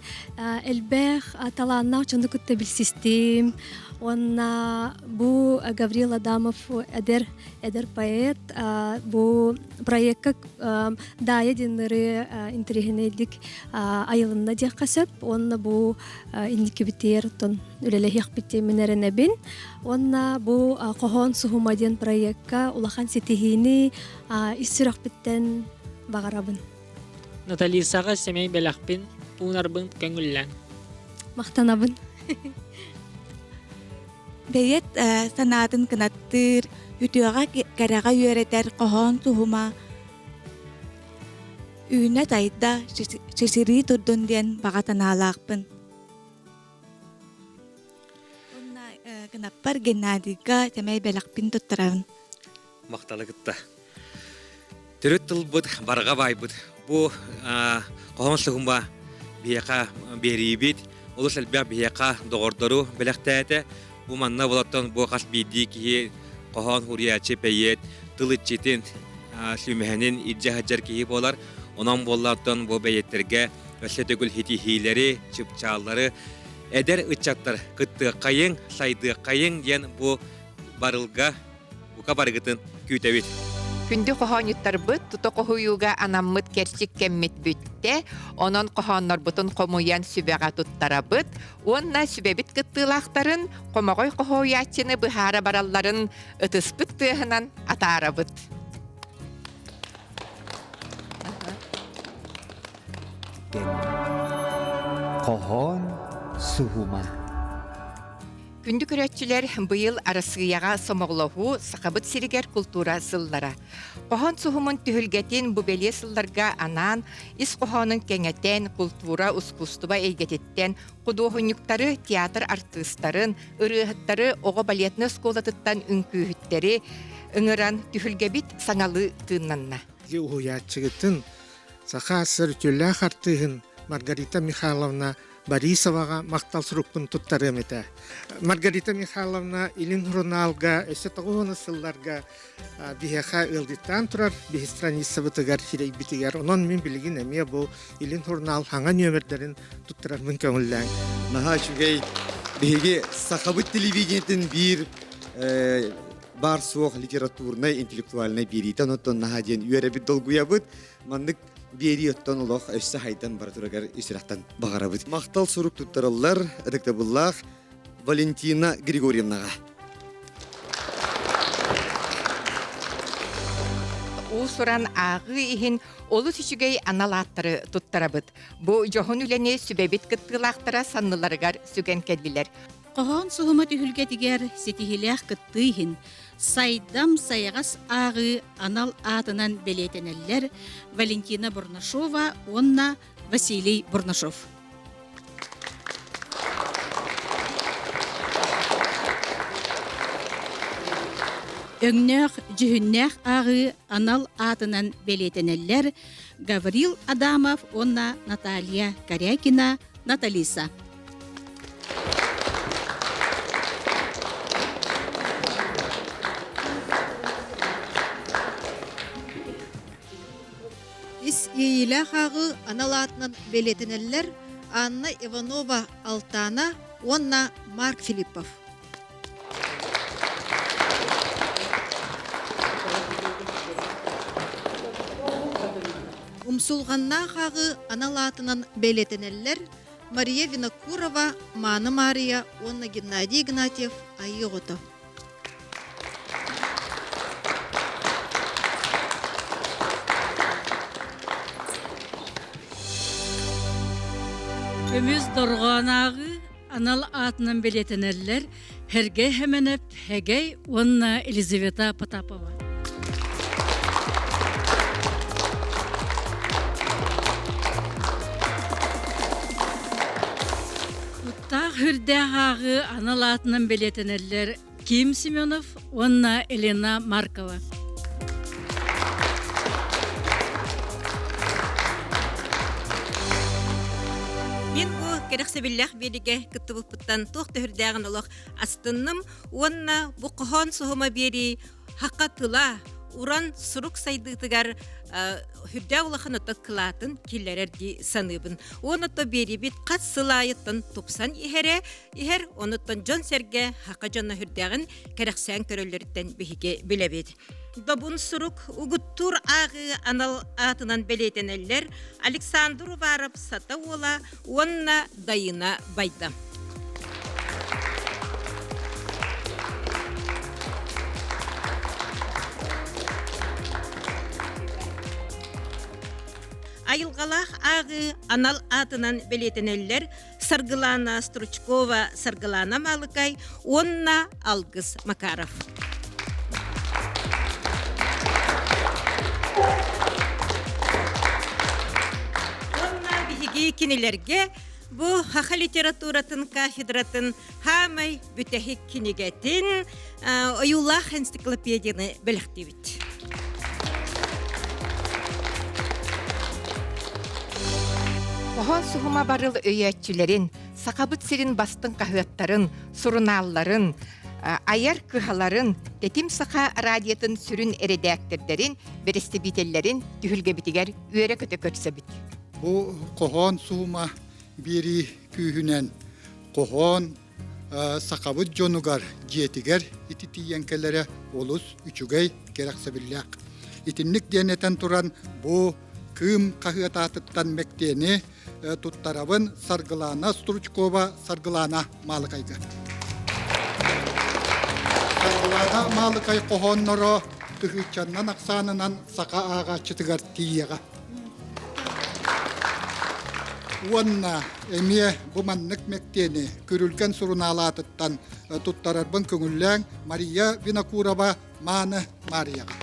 P: Элбэх талааннаах дьону кытта билсистим. Уонна бу Гаврил Адамов эдэр эдэр поэт бу проекка Даайа диэн ырыа интэриэһинэйдик айылынна диэххэ сөп. Уонна бу инникибитигэр оттон үлэлэһиэхпит диэммин эрэнэбин. Уонна бу Хоһоон суһума диэн проекка улахан ситиһиини ис сүрэхпиттэн баҕарабын.
Q: Наталисаҕа сэмэй бэлэхпин уунарбын көҥүллэн.
P: Махтанабын.
S: Бэйэт санаатын кынаттыыр, үтүөҕэ кэрэҕэ үөрэтэр хоһоон суһума үүнэ-сайда, чэчирии турдун диэн баҕа санаалаахпын. Уонна кынаппар Геннадийга сэмэй бэлэхпин туттарабын.
T: Махталы кытта. Төрүт тылбыт барҕа баайбыт. Бу хоһоон суһума биһиэхэ биэриибит, олус элбэх биһиэхэ доҕордору бэлэхтээтэ. Бу манна болоттон бу хас биирдии киһи хоһоон хуруйааччы бэйиэт тыл иччитин сүмэһинин илдьэ сылдьар киһи буолар. Онон буоллааттан бу бэйэттэргэ өссө төгүл хитиһиилэри, чыпчааллары эдэр ыччаттар кыттыаххайыҥ, сайдыаххайыҥ диэн бу барылга бука барыгытын күүтэбит.
D: Күндү хоһоонньуттарбыт тута хоһуйууга анаммыт кэрчик кэммит бүттэ. Онон хоһооннорбутун хомуйан сүбэҕэ туттарабыт уонна сүбэбит кыттыылаахтарын хомоҕой хоһуйааччыны быһаара баралларын ытыспыт тыаһынан атаарабыт.
A: Хоһоон суһума.
D: Күндү көрөөччүлэр, быйыл Арассыыйаҕа сомоҕолоһуу Сахабыт сиригэр култуура сыллара. Хоһоон суһумун түһүлгэтин бу бэлиэ сылларга анаан ис хоһоонун кэҥэтэн, култуура, ускуустуба эйгэтиттэн худуоһунньуктары, театр артыыстарын, ырыаһыттары, оҕо балетнай оскуолатыттан үҥкүүһүттэри ыҥыран түһүлгэбит саҥалыы тыыннанна.
B: Уһуйааччыгытын Саха АССР үтүөлээх артыыһын Маргарита Михайловна Борисоваҕа махтал сурукпун туттарыам этэ. Маргарита Михайловна Илин сурунаалга өссө тоҕус сылларга биһиэхэ ыалдьыттаан турар биһи страницабытыгар сирэйбитигэр. Онон мин билигин эмиэ бу Илин сурунаал хаҥа нүөмэрдэрин туттарарбын көҥүллээҥ.
O: Наһаа үчүгэй. Биһиги сахабыт телевидениетин биир баар суох литературнай, интеллектуальнай биэриитэ онтон наһаа диэн үөрэбит, долгуйабыт. Маннык биэрии оттон олох өссө хайдан бара турарыгар ис-сүрэхтэн баҕарабыт. Махтал сурук туттараллар ытыктабыллаах Валентина Григорьевнаҕа.
D: Уус-уран ааҕыы иһин олус үчүгэй анал ааттары туттарабыт. Бу дьоһун үлэни сүбэбит кыттыылаахтара санныларыгар сүгэн кэллилэр.
U: Хоһоон суһума түһүлгэтигэр ситиһиилээх кыттыы иһин Сайдам сайаҕас ааҕыы анал аатынан бэлиэтэнэллэр Валентина Бурнашова уонна Василий Бурнашов. Өҥнөөх, дьүһүннээх ааҕыы анал аатынан бэлиэтэнэллэр Гаврил Адамов уонна Наталья Корякина, Наталиса.
V: Ис иэйиилээх ааҕыы анал аатынан бэлиэтэнэллэр Анна Иванова Алтана уонна Марк Филиппов. Умсулҕаннаах ааҕыы анал аатынан бэлиэтэнэллэр Мария Винокурова, Мааны Маарыйа уонна Геннадий Игнатьев Айыы оҕото.
Y: Көмүс дорҕоон ааҕыы анал аатынан бэлиэтэнэллэр Һэргэй Хэмэнэп, Хэгэй уонна Елизавета Потапова. Куттаах үрдээх ааҕыы анал аатынан бэлиэтэнэллэр Ким Семенов уонна Елена Маркова.
L: Мин бу кэрэхсэбиллээх биэригэ кыттыбыппыттан туох төһүрдээҕин олох астынным уонна бу хоһоон суһума биэрии хакка тыла уран сурук сайдыытыгар үрдээх улахан ото кылаатын киллэрэр дии саныыбын. Уон ото биэрибит хас сыл аайыттан тупсан иһэрэ иһэр, онуттан дьон-сэргэ хака дьоно үрдээҕин кэрэхсээн көрөллөрүттэн биһиги билэбит. Добун сурук угуттуур ааҕыы анал аатынан бэлиэтэнэллэр Александр Уваров Сата уола уонна Дайына Байда. Айылҕалаах ааҕыы анал аатынан бэлиэтэнэллэр Саргылана Стручкова, Саргылана Малыкай уонна Алгыс Макаров. Уонна биһиги кинилэргэ бу саха литературатын кафедратын хаамай бүтэһик кинигэтин ойуулаах энциклопедияны бэлэхтиибит.
D: Хоһоон суһума барыл өйөөччүлэрин, Сахабыт сирин бастыҥ хаһыаттарын, сурунаалларын, Айар кыһаларын, Тэтим Саха радиотын сүрүн эрэдээктэрдэрин, бэрэстэбиитэллэрин түһүлгэбитигэр үөрэ-көтө көрсөбүт.
C: Бу хоһоон суума биэрии күүһүнэн хоһоон сахабыт дьонугар дьиэтигэр ити тиийэн кэлэрэ олус үчүгэй, кэрэхсэбиллээх. Итинник диэн этэн туран бу Кыым хаһыат аатыттан мэктиэни туттарабын Саргылаана Стручкова Саргылаана Маалыкайга. Саргылаана Маалыкай хоһоонноро тыһыынчаннан ахсаанынан саха ааҕааччытыгар тиийиэҕэ. Уонна эмиэ бу маннык мэктиэни Күрүлгэн сурунаал аатыттан туттарарбын көҥүллээҥ Мария Винокурова Мааны Маарыйаҕа.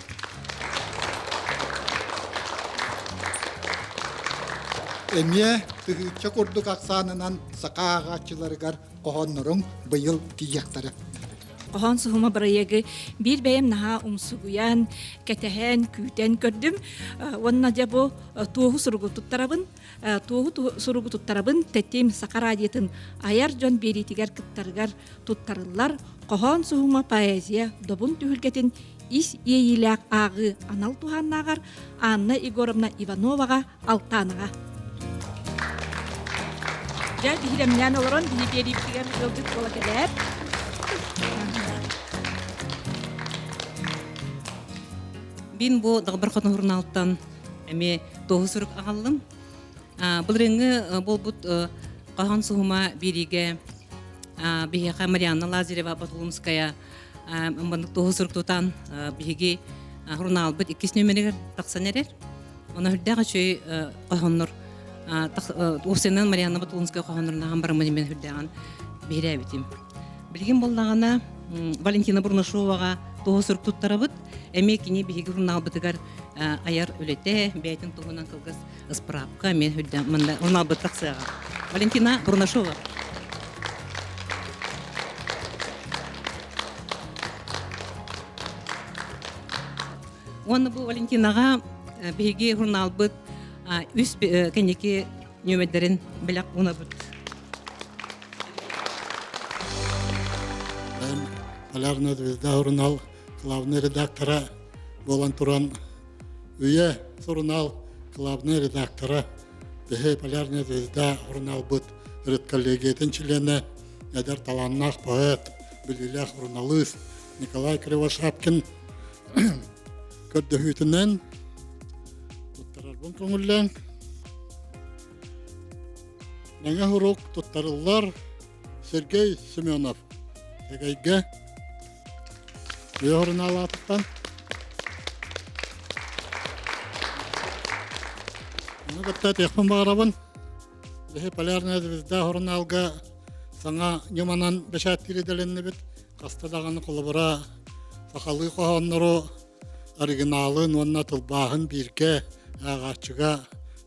C: Эмиэ тыһыынча курдук ахсаанынан саха ааҕааччыларыгар хоһоонноруҥ быйыл тиийиэхтэрэ.
E: Хоһоон суһума бырайыагы биир бэйэм наһаа умсугуйан, кэтэһэн, күүтэн көрдүм. Уонна дьэ бу туоһу суругу туттарабын. Туоһу суругу туттарабын Тэтим Саха радиотын айар дьон биэриитигэр кыттарыгар туттарыллар хоһоон суһума поэзия добун түһүлгэтин ис иэйиилээх ааҕыы анал туһааннааҕар Анна Егоровна Ивановаҕа Алтаанаҕа. Дьэ, биһирэмнээн олорон биһи биэриибитигэр ыалдьыт буола кэлээр.
F: Бин бу Дагбар Хотун журналтан эмиэ туоһу сурук аҕаллым. Былырыҥҥы буолбут хоһоон суһума биэриигэ биһиэхэ Марианна Лазарева Батулунская маннык туоһу сурук тутан биһиги журналбыт иккис нүөмэригэр тахсан эрэр. Оны үрдээх үчүгэй хоһооннор уопсайынан Марианна Батулунская хоһооннорун ахан бараммын мен үрдээҕин биһирээбитим. Билигин буоллаҕына Валентина Бурнашоваҕа туоһу сурук туттарабыт. Эмиэ кини биһиги журналбытыгар айар үлэтэ, бэйэтин туһунан кылгас ыспыраапка эмиэ үрдээх манна журналбыт тахсыаҕа. Валентина Бурнашова. Уонна бу Валентинаҕа биһиги журналбыт үс кэнники нүөмэрдэрин бэлэх уунабыт.
C: Полярная звезда журнал главный редактора буолан туран Үйэ сурунаал главный редактора биһи Полярная звезда журналбыт редколлегиятын чилиэнэ эдэр талааннаах поэт, билиилээх суруналыыс Николай Кривошапкин көрдөһүүтүнэн туттарарбын көҥүллээн Мэҥэ урук туттарыллар Сергей Семенов Эгэйгэ Үйэ сурунаалаатыттан Ону кытта этиэхпин баҕарабын Биһи Полярная звезда сурунаалга саҥа ньыманан бэчээттиир идэлэннибит. Хаста даҕаны холобура сахалыы хоһооннору оригиналын уонна тылбааһын бииргэ ааҕааччыга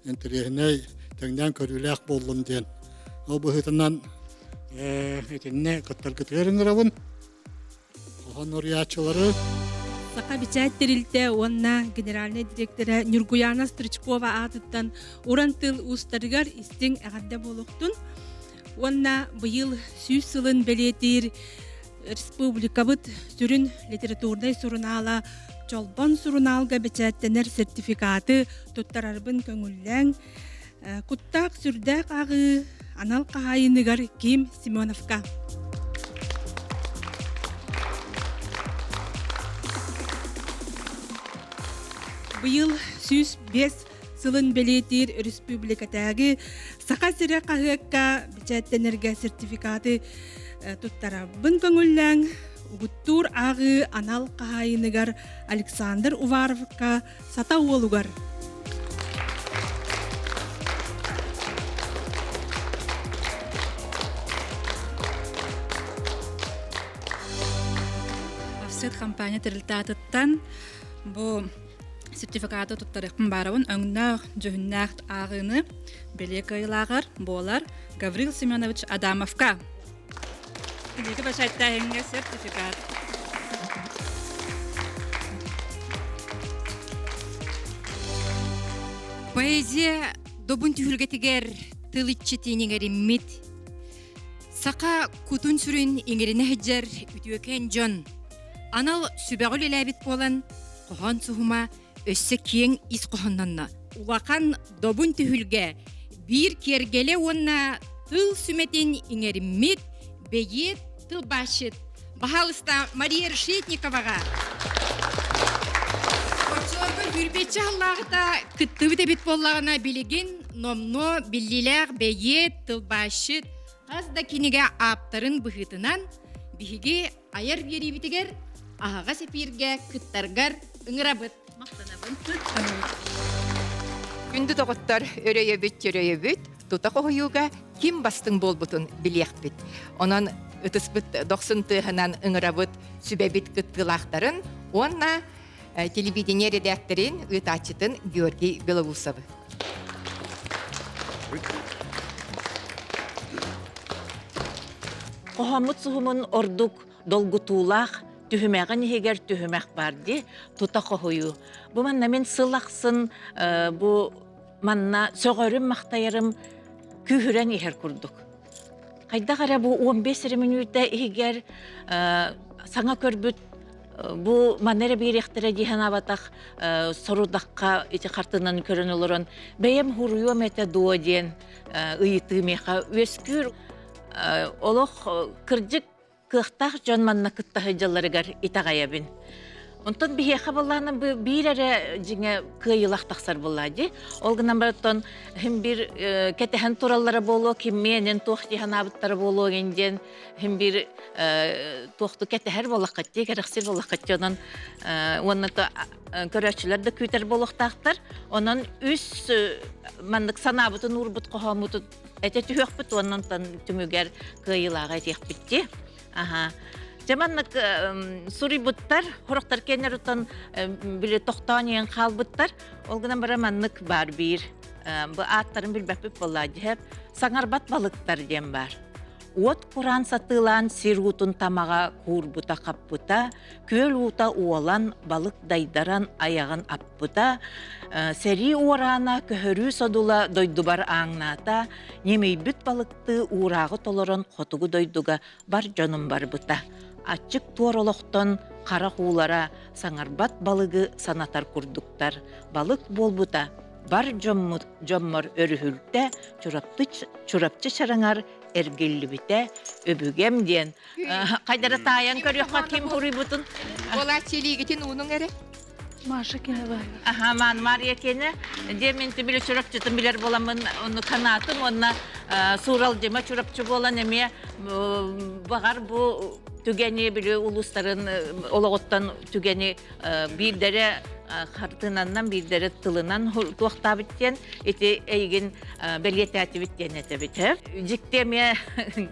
C: интэриэһинэй тэҥнээн көрүүлээх буоллун диэн. Ол быһыытынан итиннэ кыттаргытыгар ыҥырабын. Хоһоон уруйааччылары
E: Саха бичээт тэрилтэ уонна генеральнай директора Нюргуяна Стручкова аатыттан уран тыл уустарыгар истиҥ эҕэрдэ буолуохтун уонна быйыл 100 сылын бэлиэтиир республикабыт сүрүн литературнай сурунаала Чолбон сурунаалга бэчээттэнэр сертификаты туттарарбын көҥүллээҥ. Куттаах сүрдээх ааҕыы анал хаһаайыныгар Ким Семеновка. Быйыл 105 сылын бэлиэтиир республикатааҕы Саха сирэ хаһыакка бэчээттэнэргэ сертификаты туттарабын көҥүллээҥ. Угуттуур ааҕыы анал хаһаайыныгар Александр Уваровка Сата уолугар
W: Офсет компания тэрилтэ бу сертификаты туттарыахпын баарабын өҥнөөх, дьүһүннээх ааҕыыны бэлиэ кыайыылааҕар буолар Гаврил Семенович Адамовка. Кинигэ бачааттааһыҥҥа сертификат.
D: Поэзия добун түһүлгэтигэр тыл иччитин иҥэриммит.
G: Саха кутун-сүрүн иҥэринэ сылдьар үтүөкэн дьон анал сүбэҕэ үлэлээбит буолан, хоһоон суһума өссө киэҥ ис хоһооннонно. Улахан добун түһүлгэ биир киэргэлэ уонна тыл сүмэтин иҥэриммит бэйиэт тылбаасчыт баһаалыста Мария Решетниковаҕа Оччолорго сүүрбэччэ сыллааҕыта кыттыбыт эбит буоллаҕына, билигин номнуо биллиилээх бэйиэт, тылбаасчыт, хас да кинигэ ааптарын быһыытынан биһиги айар биэриибитигэр аһаҕас эпииргэ кыттаргар ыҥырабыт.
V: Махтанабын.
D: Күндү доҕоттор, өрөйөбүт, чөрөйөбүт, тута хоһуйууга ким бастыҥ буолбутун билиэхпит. Онон ытыспыт дохсун тыаһынан ыҥырабыт сүбэбит кыттыылаахтарын уонна телевидение редакторын, ыытааччытын Георгий Белоусовы.
H: Хоһооммут суһумун ордук долгутуулаах түһүмэҕин иһигэр түһүмэх баар дии, тута хоһуйуу. Бу манна мин сыл ахсын бу манна сөҕөрүм-махтайарым күүһүрэн иһэр курдук. Хайдах эрэ бу 15 эрэ мүнүүтэ иһигэр саҥа көрбүт бу манна эрэ биэриэхтэрэ дии санаабатах сорудахха ити хартыынаны көрөн олорон бэйэм хуруйуом этэ дуо диэн ыйытыы миэхэ үөскүүр. Олох кырдьык кыахтаах дьон манна кытта сылдьалларыгар итэҕэйэбин. Онтон биһиэхэ былаана биир эрэ дьиҥэ кыайыылаах тахсар буоллаа дии. Ол гынан баран хим бир кэтэһэн тураллара буолуо, киммиэнин туох дии санаабыттара буолуо диэн хим бир туохту кэтэһэр буоллаххыт дии, кэрэхсиир буоллаххыт дии. Онон уонна көрөөччүлэр да күүтэр буолуохтаахтар. Онон үс маннык санаабытын уурбут хоһооммутун этэ түһүөхпүт уонна онтон түмүгэр кыайыылааҕы этиэхпит дии. Аха. Дьэ маннык суруйбуттар, хорохтор кэннэр оттон били тохтоон иһэн хаалбыттар. Ол гынан баран маннык баар биир бу ааттарын билбэппит буоллаа дьиһэп саҥарбат балыктар диэн баар. Уот кураан сатыылаан сир уутун тамаҕа куурбута хаппыта, күөл уута уолан, балык дайдаран айаҕын аппыта, сэрии уораана көһөрүү содула дойдубар ааҥнаата, ньимийбит балыктыы уурааҕы толорон хотугу дойдуга бар дьонум барбыта. Аччык туор олохтон харах уулара саҥарбат балыгы санатар курдуктар. Балык буолбута бар дьоммут дьоммор өрүһүлтэ Чурапчы, Чурапчы чараҥар эргиллибитэ өбүгэм диэн хайдара таайан көрүөххэ ким хуруйбутун
D: Буолааччы илиигитин уунуҥ эрэ.
I: Маша Кенебаева.
H: Аха, Маан Мария Кене. Дьэ мен биле Чурапчытын билер боламын онну канаатым уонна Сууралдьыма Чурапчы буолан эмиэ баҕар бу түгэни били улуустарын олоҕуттан түгэни биирдэрэ хартыынаннан биирдэрэ тылынан туохтаабыт диэн ити эйигин бэлиэтээтибит диэн этэбит дьикти эмиэ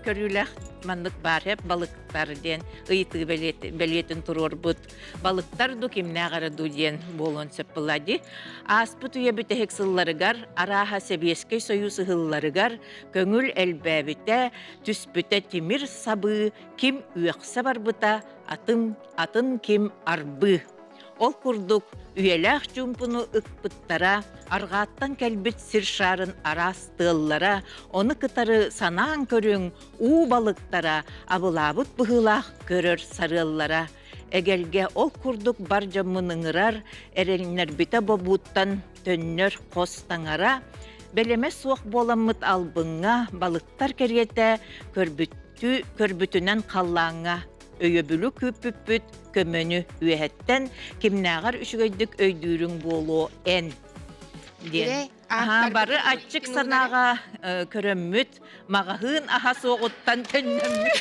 H: көрүүлээх маннык баар эп балыктар диэн ыйытыы бэлиэтин туруорбут балыктар ду кимнээх эрэ ду диэн буолуон сөп буолла дии ааспыт үйэ бүтэһик сылларыгар арааһа Сэбиэскэй Сойуус ыһылларыгар көҥүл элбээбитэ түспүтэ тимир сабыы ким үөхсэ барбыта атын атын ким арбыы. Ол курдук, үйэлээх чуумпуну ыкпыттара, арҕааттан кэлбит сир шаарын араас тыаллара, ону кытары санаан көрүҥ, уу балыктара, абылаабыт быһыылаах көрөр сарыаллара. Эгэлгэ ол курдук бар дьоммун ыҥырар, эрэннэрбитэ бобууттан төннөр хос таҥара, бэлэмэ суох буоламмыт албыҥҥа балыктар кэриэтэ көрбүттүү көрбүтүнэн халлааҥҥа өйөбүлү күүппүппүт көмөнү үөһэттэн кимнээҕэр үчүгэйдик өйдүүрүҥ буолуо эн диэн бары аччык санааҕа көрөммүт маҕаһыын аһа суоҕуттан төннөммүт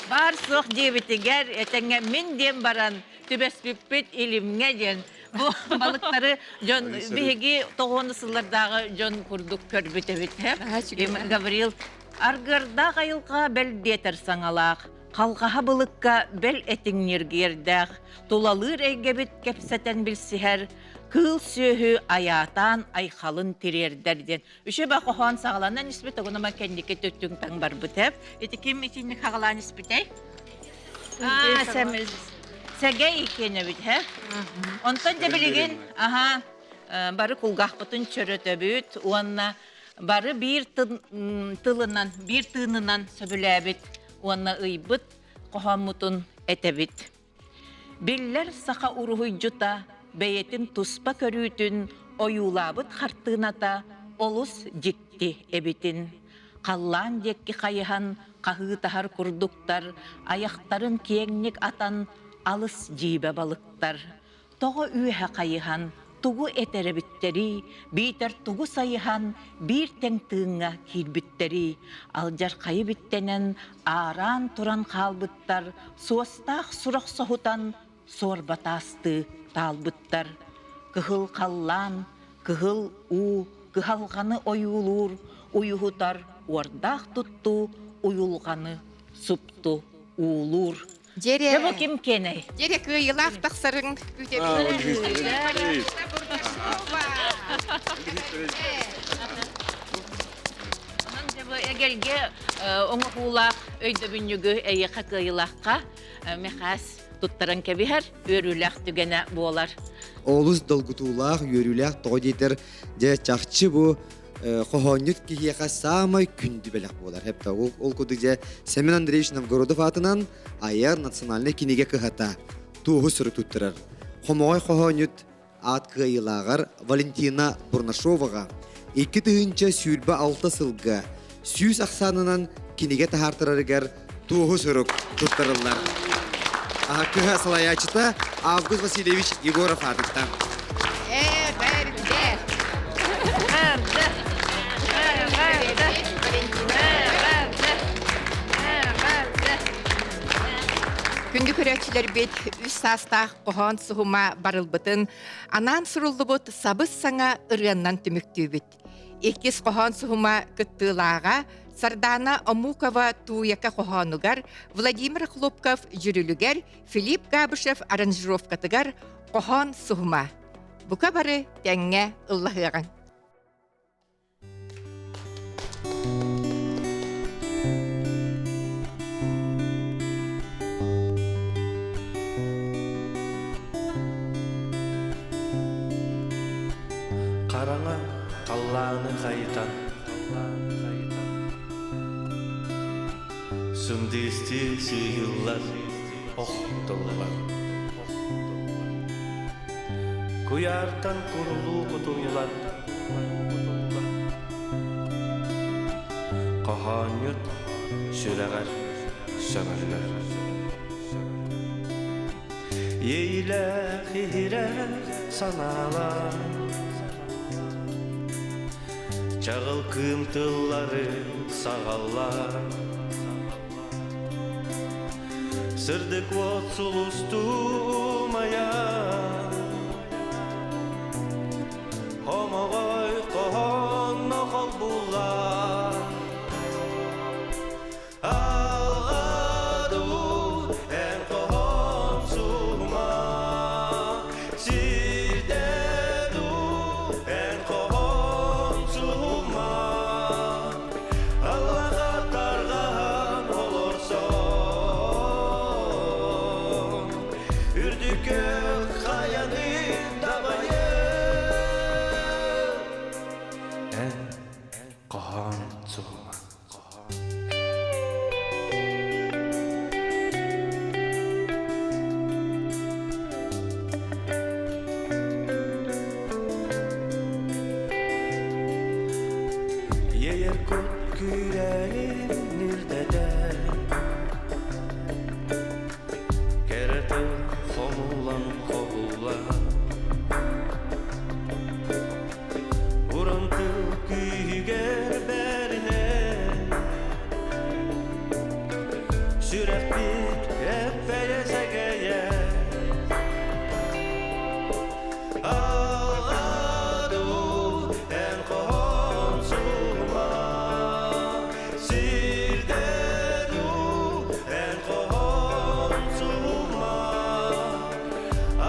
H: баар суох диэбитигэр этэҥҥэ мин диэн баран түбэспиппит илимҥэ диэн бу балыктары дьон биһиги тоҕуону сыллардааҕы дьон курдук көрбүт эбит Гаврил Аргыардаах айылҕа бэл диэтэр саҥалаах, халҕаһа былыкка бэл этиҥ ньиргиэрдээх, тулалыыр эйгэбит кэпсэтэн билсиһэр, кыыл сүөһү айаатаан айхалын тириэрдэр диэн үчүгэй хоһоон саҕаланан испит, огунама кэнники түҥ-таҥ барбыт эп. Ити ким итинник хаҕалаан испитэй? Аа, сэгэй иккиэнэбит, һэ? Онтон дьэ билигин, аха, бары кулгаахпытын чөрөтөбүт уонна. Бары биир тылынан, биир тыынынан сөбүлээбит уонна ыйбыт хоһооммутун этэбит. Биллэр саха уруһуйдьута бэйэтин туспа көрүүтүн ойуулаабыт хартыыната олус дьикти эбитин, халлаан диэки хайыһан хаһыытаһар курдуктар, айахтарын киэҥник атан алыс дьиибэ балыктар. Тоҕо үөһэ хайыһан тугу этэр эбиттэрий, биитэр тугу сайыһан биир тэҥ тыыҥҥа киирбиттэрий, алдьархайы биттэнэн аараан туран хаалбыттар, суостаах сурах соһутан суорба таастыы таалбыттар. Кыһыл халлаан, кыһыл уу кыһалҕаны ойуулуур, уйуһутар уордаах туттуу уйулҕаны супту уулуур.
D: Дьэрэ.
H: Бу ким киэнэй?
D: Дьэрэ кыайыылаах тахсарын күүтэбит.
H: Онон дьэ бу эгэлгэ оҥоһуулаах өйдөбүнньүгү эйиэхэ кыайыылаахха Михась туттаран кэбиһэр үөрүүлээх түгэнэ буолар.
O: Олус долгутуулаах, үөрүүлээх тоҕо диэтэр, дьэ чахчы бу хоһоонньут киһиэхэ саамай күндү бэлэх буолар. Хэпта ол курдук дьэ Семен Андреевич Новгородов аатынан айар национальнай кинигэ кыһата туоһу сурук туттарар. Хомоҕой хоһоонньут аат кыайыылааҕар Валентина Бурнашоваҕа 2026 сылга 100 ахсаанынан кинигэ таһаартарарыгар туоһу сурук туттарыллар. Кыһа салайааччыта Август Васильевич Егоров аатыттан.
D: Күндү көрөөччүлэрбит үс саастаах хоһоон суһума барылбытын анаан суруллубут сабыс-саҥа ырыаннан түмүктүүбүт. Иккис хоһоон суһума кыттыылааҕа Сардаана Омукова Тууйака хоһоонугар, Владимир Хлопков дьүрүлүгэр, Филипп Габышев аранжировкатыгар хоһоон суһума. Бука бары тэҥҥэ ыллаһыаҕыҥ.
J: Хараҥа халлааны хайытан, сындыыстыы сыыһыллар ох тыллар. Куйаартан курулуу кутуллан, хоһоонньут сүрэҕэр сөҥөллөр. Иэйилээх иһирэх санаалар Чаҕыл кыым тыллары саҕаллар Сырдык уот сулустуумайа Хомоҕой хоһоонно холбууллар Алҕаду эн хоһоон суһума, сирдэду эн хоһоон суһума, Аллаҕа тарҕаһан олорсон, үрдүккэ хайаны дабайын. Эн хоһоон суһума. Иэйэр кут күүрээнин үрдэтэр Кэрэ тыл хомуллан хобуллан Уран тыл күүһүгэр бэринэн Сүрэхпит эппэйэ сэгэйэ Алҕаду эн хоһоон суһума Сирдэду эн хоһоон суһума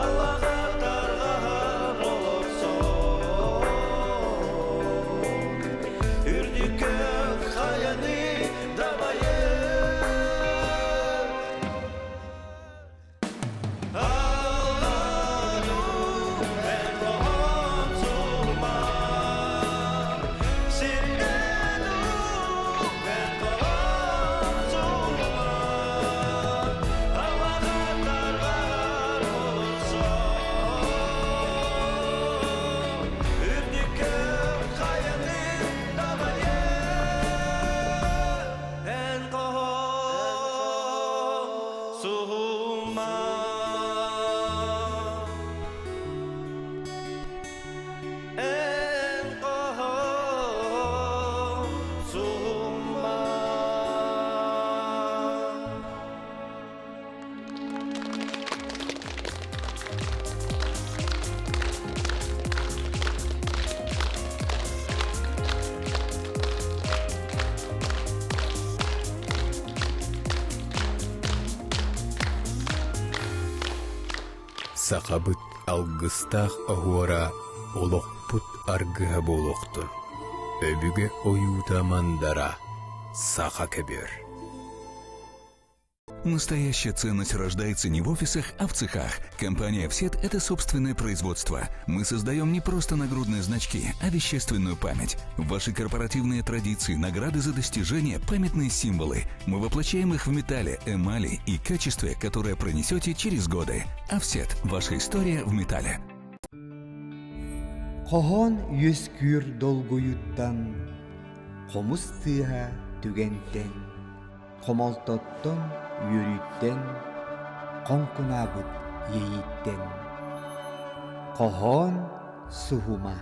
J: Аллаҕа тарҕаһар олорсон Үрдүккэ хайаны дабайын.
K: Сахабыт алгыстаах оһуора олохпут аргыһа буолуохтун. Өбүгэ ойуута мандара саха көбүөр.
M: Настоящая ценность рождается не в офисах, а в цехах. Компания «Всет» — это собственное производство. Мы создаем не просто нагрудные значки, а вещественную память. Ваши корпоративные традиции, награды за достижения, памятные символы. Мы воплощаем их в металле, эмали и качестве, которое пронесете через годы. «Офсет» — ваша история в металле.
A: Хоһоон үөскүүр долгуйуттан, хомус тыаһа түгэнтэн, хомолтоттон, үөрүүттэн, хоҥкунаабыт иэйииттэн. Хоһоон суһума.